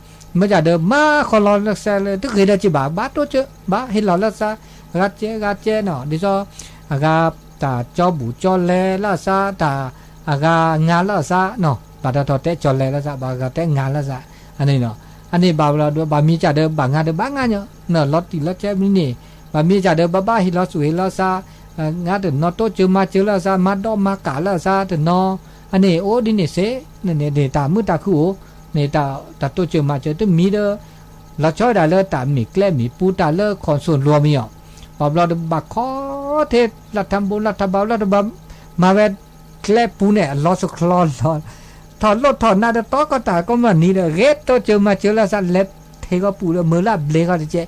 မ့ၢ်စၢ်ဒီး မၤဃီလီၤလၢသးလၢ တဂ့ၤဒီးစ့ဘၣ် ဘၣ်တိစၢၤ ဘၣ်ဟ့ၣ်လီၤလၢသး ဂၤကဲဂၤကဲနီၤ ဒ်သိး အဂၤ တၢ်ကၠီဘူၣ်ကၠီလဲလၢသး တၢ်အဂၤငါလၢသးနီၤ ဘၣ်တၢ်ထီၣ်တဲကၠီလဲလၢသး ဘၣ်ဂၤတဲငါလၢသး အန့ၣ်နီၤ အန့ၣ်ဘၣ်ဘျီဒီး ဘၣ်မံၤစၢ်ဒီး ဘၣ်ငါဒီးဘၣ်ငါညီ လီၤတံၢ်လီၤဆဲးမနုၤန့ၣ် ဘၣ်မံၤစၢ်ဒီး ဘၣ်ဘၣ်ဟ့ၣ်လီၤသူၣ်ဟ့ၣ်လီၤသး ငါတနီၤတိစၢၤမၤစၢၤလၢသး မၤဒီးမၤကၣ်လၢသးတနီၤ အန့ၣ်အိၣ်ဒ်န့ၣ်စ့ၢ် န့ၣ်န့ၣ်တၢ်မုာ်တၢ်ခုၣ်အိၣ် န့ၣ်တၢ်တိစၢၤမၤစၢၤတမံၤဒီး လီၤဆီဝဲဒၣ်လၢတၢ်မ့ၢ်ကျဲမ့ၢ်ပူၤတၢ်လၢ ခီၣ်စိၣ်လိၤမံၤအီၤ ဘၣ်ဘျီဒီးဘၣ်ခီထဲ လၢထးဘိလၢထးဘိလၢထးဘိ မၤဝဲ ကျဲပူၤန့ၣ် အလီၤသချီလီၤ ထီၣ်လိၣ်ထီၣ်နါဒီးတီကီၢ်တၢ်ကိးမုၢ်နံၤဒီး ဂဲၤတိစၢၤမၤစၢၤလၢသး လဲၤထံၣ်ဂီၤပူၤဒီး မုာ်လၢအဘျ့ဂီၤတကဲ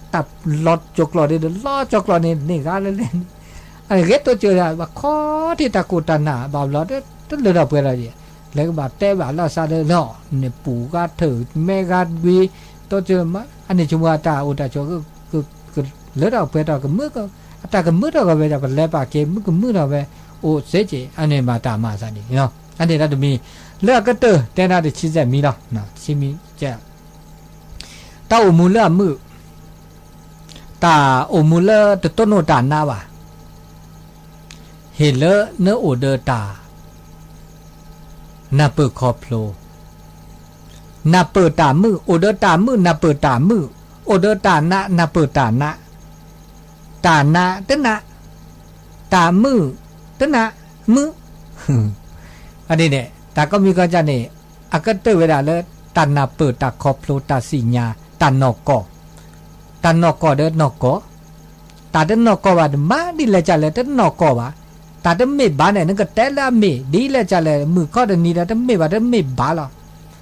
တၢ်လီၤကၠိၤကျိာ်ဒီး လီၤကၠိၤကျိာ်န့ၣ် န့ၢ်ဂၤလၢလဲၣ်န့ၣ် အဂဲၤတိစၢၤ ဘၣ်ခီထံၣ်တၢ်ကိၢ်တၢ်နၢ် ဘၣ်ဘျီ တလၢထီၣ်ပှဲၤလီၤယဲၢ် လဲၤကဘၣ်တဲဘၣ်လၢသးဒီးလီၤ န့ၣ်ပူၤဂၤထၢၣ် မဲဂၤကွံ တိစၢၤ အန့ၣ်ဆိကမိၣ်အတၢ်အိၣ်တၢ်ဆိး ကလၢထီၣ်ပှဲၤထီၣ်ကမုာ် အတၢ်ကမုာ်ထီၣ်ကီးဝဲဒီး ပလဲၤပာ်က့ၤမုာ်ကမုာ်ထီၣ်ဝဲ အိၣ်စ့ၢ်ကီး အန့ၣ်မၤတၢ်မၤသးန့ၣ် အန့ၣ်တၢ်တမံၤ လၢအကတၢၢ် တဲနၤတဆံစဲးမံၤလီၤ တဆံမံၤ တၢ်အိၣ်မူလၢအမုာ် တၢ်အိၣ်မူလၢတတိၢ်နီၣ်တၢ်နါဘၣ် ဟ့ၣ်လၢနအိၣ်ဒီးတၢ် နၢ်ပၢၢ်ခီဖျိ နၢ်ပၢၢ်တၢ်မုာ် အိၣ်ဒီးတၢ်မုာ် နၢ်ပၢၢ်တၢ်မုာ် အိၣ်ဒီးတၢ်နး နၢ်ပၢၢ်တၢ်နး တၢ်နးတနး တၢ်မုာ်တနး မုာ် အန့ၣ်န့ၣ် တၢ်ကိးမံၤကီၢ်ကၢ်န့ၣ် အကတၢၢ်ဝဲဒၣ်လၢ တၢ်နၢ်ပၢၢ် တၢ်ခီဖျိ တၢ်သ့ၣ်ညါ တၢ်နီၢ်ကီၢ် တၢ်နီၢ်ကီၢ်ဒီးနီၢ်ကီၢ်, တၢ်တနီၢ်ကီၢ်ဘၣ် တမၤဒ်လဲၣ်ကလဲၣ် တနီၢ်ကီၢ်ဘၣ်. တၢ်တမ့ၢ်ဘၣ်န့ၣ် နကတဲလၢအမ့ၢ် ဒ်လဲၣ်ကလဲၣ် မုၢ်ခီတနံၤဒီး တမ့ၢ်ဘၣ် တမ့ၢ်ဘၣ်လီၤ.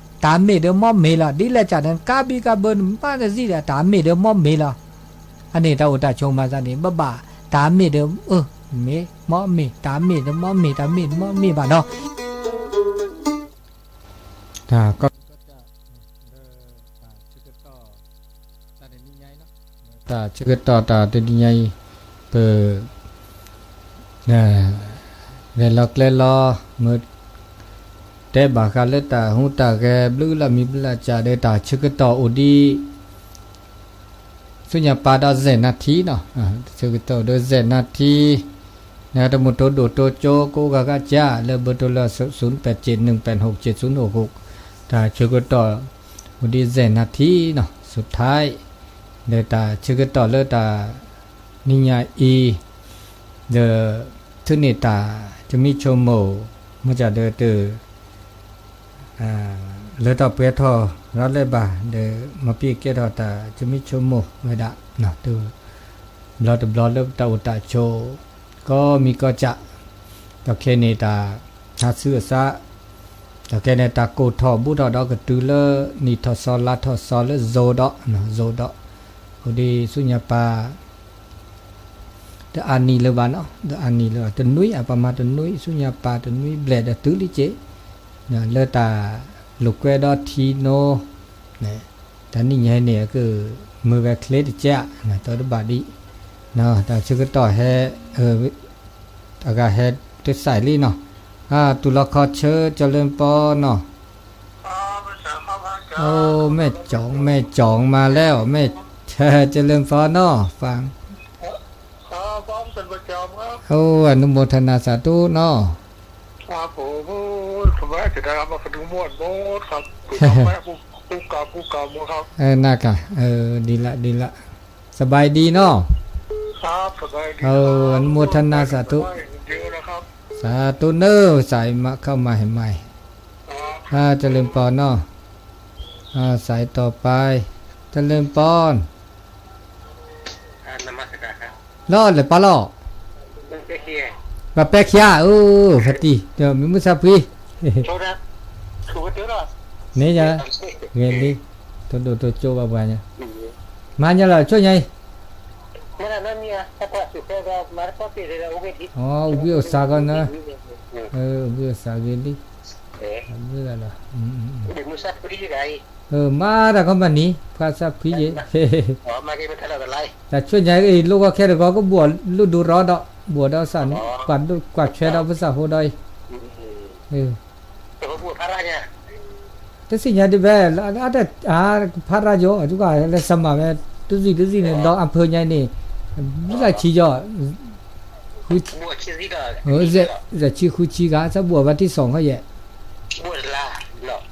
တၢ်မ့ၢ်ဒီးမ့ၢ်မ့ၢ်လီၤ. ဒ်လဲၣ်ကလဲၣ် နကါဘံကါဘၢ နမၤတစံးဒီး တၢ်မ့ၢ်ဒီးမ့ၢ်မ့ၢ်လီၤ. အန့ၣ်တၢ်အိၣ်တၢ်ဆိးမၤသးန့ၣ် ဘၣ်ဘၣ် တၢ်မ့ၢ်ဒီး အၢ မ့ၢ်မ့ၢ် တၢ်မ့ၢ်ဒီးမ့ၢ်မ့ၢ် တၢ်မ့ၢ်ဒီးမ့ၢ်မ့ၢ်ဘၣ်နီၤ. တၢ်ကီတၢ် လၢတၢ်ဆၢကတီၢ် တၢ်တနံၤညါအံၤလီၤ. တၢ်ဆၢကတီၢ်တၢ်တနံၤညါအံၤ ပ ဂဲၤလီၤကျဲလီၤ မ့ၢ်တဲဘၣ်ဃးလၢတၢ်ဟူးတၢ်ဂဲၤ ဘျုးလၢမံၤဘျုးလၢကၢ်ဒီး တၢ်ဆၢကတီၢ်အိၣ်ဒံး ဆူညါပၢ်ဒီး စဲးနၢထံနီၤ, ဆၢကတီၢ်ဒီး စဲးနၢထံ, နတမုၢ်တိၢ်ဒိၣ်တိၢ်ကၠိ ကအိၣ်ဂၤဂၤကၢ် လၢဘၢၣ်တိၢ်လၢ သုးပၢၢ်စ့ၣ် နုၢ်ပၢၢ်ဟူးစ့ၣ် သုးနုၢ်ဟူး, တၢ်ဆၢကတီၢ်အိၣ်ဒံး စဲးနၢထံနီၤ စူးထါ, ဒီးတၢ်ဆၢကတီၢ်လၢတၢ် နံၤညါအံၤ, ဒီး ထုးန့ၢ်တၢ် ကမံဆိကမိၣ် မ့ၢ်ကဒီးတ လၢထီၣ်ပှဲၤထီၣ် ရၤလၢဘၣ် ဒီး မၤပ့ၤကဲထီၣ်တၢ် ကမံဆိကမိၣ်ဝဲဒၣ် တ ဘျီတဘျီလၢတၢ်အိၣ်တၢ်ဆိး ကိးမံၤကိးကၠၢ်, ဒီးခဲန့ၣ်တၢ် ဟးဆူအစး, ဒီးခဲန့ၣ်တၢ်ကိၢ်ထီၣ်ဘူးထီၣ်ဒီးကတုၤလၢ နံၣ်ထီၣ်စီၤလါထီၣ်စီၤလၢ ဇိဒီး ဇိဒီး, အိၣ်ဒံးဆူညါပၢ် တအါနံၤလၢၤဘၣ်နီၤ, တအါနံၤလၢၤဘၣ် တနွံအပမၤတနွံ ဆူညါပၢ်တနွံဘျဲၣ်ဒီးတုၤလံက့ၤ, လၢတၢ်လိာ်ကွဲဒီးထံနိ, တၢ်နံၤညါအံၤန့ၣ် ကမုာ်ဝဲချ့တကဲး, တၢ်တဘၣ်ဒံး, တၢ်ဆၢကတီၢ်ဟဲ အဂၤဟဲတစဲးလံနီၤ, တူၢ်လီၤခီဆၢ ကၠီလၢပီနီၤ, အိၣ် မဲၢ်ကၠီၤ မဲၢ်ကၠီၤမၤလဲၣ်အီၤ မဲၢ် ကၠီလၢပီနီၤ, အိၣ် အနုမောทนา စၢ်တူနီၤ, နက ဒ်လၢ ဒ်လၢ สบายดีနီၤ, အနုမောทนา สาธุ, สาธุเนอะ สายมาเข้ามาให้ใหม่, เจริญพรเนาะ, สายต่อไป เจริญพร လီၤလဲၤပာ်လီၤ, ဘၣ်ပဲခံဂၤ, အိၣ် ဖါတံၢ် ဒီးမ့ၢ်မုၢ်ဆါဖှံ, န့ၣ်ယၤ, ဂ့ၤလံ, တိၢ်ဒိၣ်တိၢ်ကၠိဘၣ်ပှၤညါ, မၤညါလီၤ ဆိညါအံၤ, အိၣ်ဘှံးအိၣ်စးကီးနၤ, အိၣ်ဘှံးအိၣ်စးဂ့ၤလံ, ဘျုးလီၤ, မၤတၢ်ကီမးနံၤ ဖှါဆါဖှံယဲၢ်, တၢ်ဆိညါအံၤ လိၣ်ဂီၢ်ခဲတဂီၤ ကဘှီးလိၣ်ဒိရီဒီး ဘှီးဒီးစၢ်န့ၣ် ကွၢ်ဒိၣ်ကွၢ်ဆွဲဒီးပစၢ်ဖိဒီးအံၤ, တသ့ၣ်ညါဒ်ဘဲ ဖးရၢယိၤ လဲၤစမၢ်ဝဲ တသ့ၣ်တသ့ၣ်န့ၣ် ဒီးအဖၢညါန့ၣ် ဘျုးလၢဆံယီၤ ယဲၢ်ဆံဃုဆံဂၤ သဘှီးဘၣ်တံၢ်စီၣ်ခီယဲၢ်,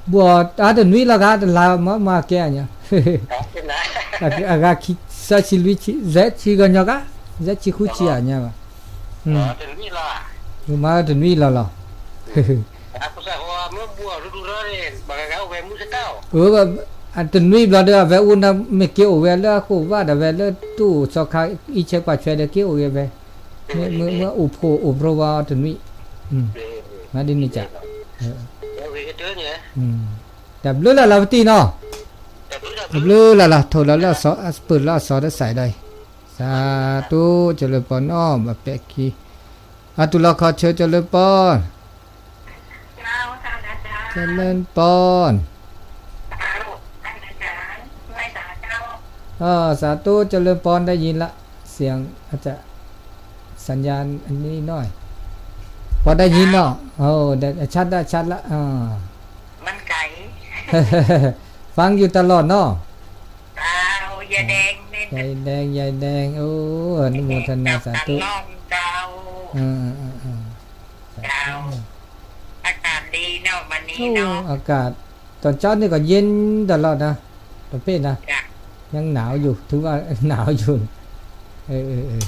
ဘှီးအါတနွံလီၤဂၤ တလါမၤမၤကဲအညါ, အဂၤခံ သၢဆံလွံၢ်ဆံ ယဲၢ်ဆံဂီၤညီဂၤ, ယဲၢ်ဆံဃုဆံအညါဘၣ်, မၤတနွံလီၤလီၤ. တနွံဘျီဒီး အဝဲအိၣ်နမ့ၢ်က့ၤအိၣ်ဝဲလၢအဃိးဘၣ်ဒီး ဝဲလၢတူၢ်စီခါ အံးဆဲကွၢ်ဆွဲဒီးက့ၤအိၣ်ဂ့ၤဝဲ, မ့ၢ်အိၣ်ဖှိၣ်အိၣ်ဖျိဝဲတနွံ, မၤဒ်န့ၣ်က, တၢ်ဘျုးလၢ်လၢ်ပတံၢ်နီၤ, တၢ်ဘျုးလၢ်လၢ် ထိၣ်လီၤလၢအစီၤ ပၢၢ်လၢအစီၤတစဲးဒီး, စးတူ ကၠီၤလၢပီၤနီၤ ဘၣ်ပဲာ်ခံ, အတူၢ်လီၤခီဆၢ ကၠီၤလၢပီၤ เจริญพร สาธุ เจริญพร ได้ยินละ เสียงอาจจะ สัญญาณอันนี้หน่อย พอได้ยินเนาะ โอ้ ได้ ชัดละ ชัดละ อ่า มันไกล ฟังอยู่ตลอดเนาะ เจ้า ยายแดง แม่น ยายแดง ยายแดง โอ้ อนุโมทนา สาธุ เจ้า เออ เออ เออ เออ เจ้า สาธุ อากาศดีเนาะ วันนี้เนาะ โอ้ อากาศ ตอนเช้านี่ก็เย็นตลอดนะ ประเภทนะ จ้ะ ยังหนาวอยู่ ถือว่าหนาวอยู่ เออ เออ เออ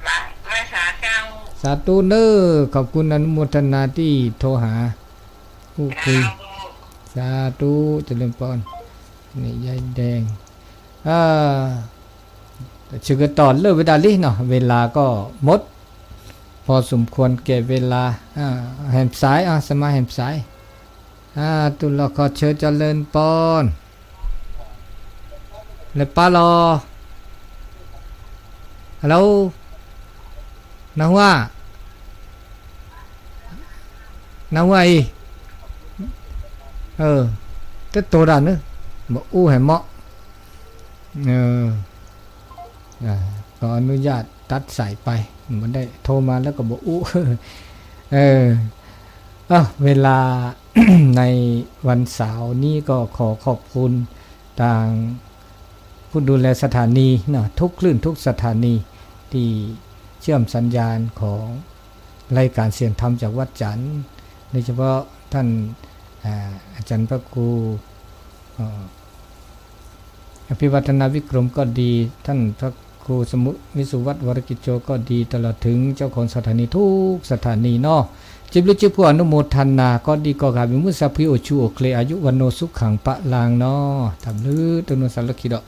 มา มาสาเจ้า สาธุเนอะ ขอบคุณอนุโมทนาที่โทรหา พูดคุย เจ้า สาธุ เจริญพร นี่ ยายแดง อ่า ဆၢကတီၢ်လၢာ်ဝဲဒၣ်လံနီၤ เวลาก็หมด พอสมควรแก่เวลา อ่า แหมสาย อ่า สมาแหมสาย อ่า တူၢ်လိာ်ခီၣ်ဆၢ เจริญพร လဲၤပၢ်လီၤ Hello နၢ်ဟူဧါ နၢ်ဟူဧါအံၤ တတိၤတၢ်န့ၣ် ဘၣ်အူဟဲမီၣ် ขออนุญาตตัดสายไป ไม่ได้โทรมาแล้วก็บอกอู้ เออ อ่ะ เวลาในวันเสาร์นี้ก็ขอขอบคุณ ทางผู้ดูแลสถานีนะ ทุกคลื่นทุกสถานีที่เชื่อมสัญญาณของรายการเสียงธรรมจากวัดจันทร์ โดยเฉพาะท่าน อ่า อาจารย์พระครู เอ่อ อภิวัฒนวิกรมก็ดี ท่านพระครูสมุ วิสุวัฒน์วรกิจโจก็ดี ตลอดถึงเจ้าของสถานีทุกสถานีเนาะ စံးဘျုးစံးဖှိၣ် အနုမော်ထနာ ကိးဒံကိးဂၤ ဘၣ်မုၢ်စၢ်ဖှံအိၣ်ဆူၣ်အိၣ်ချ့ อายุวัณโณสุขังพลัง နီၤ တၢ်ဘျုး တနံၤစၢ်လၢခံဒီး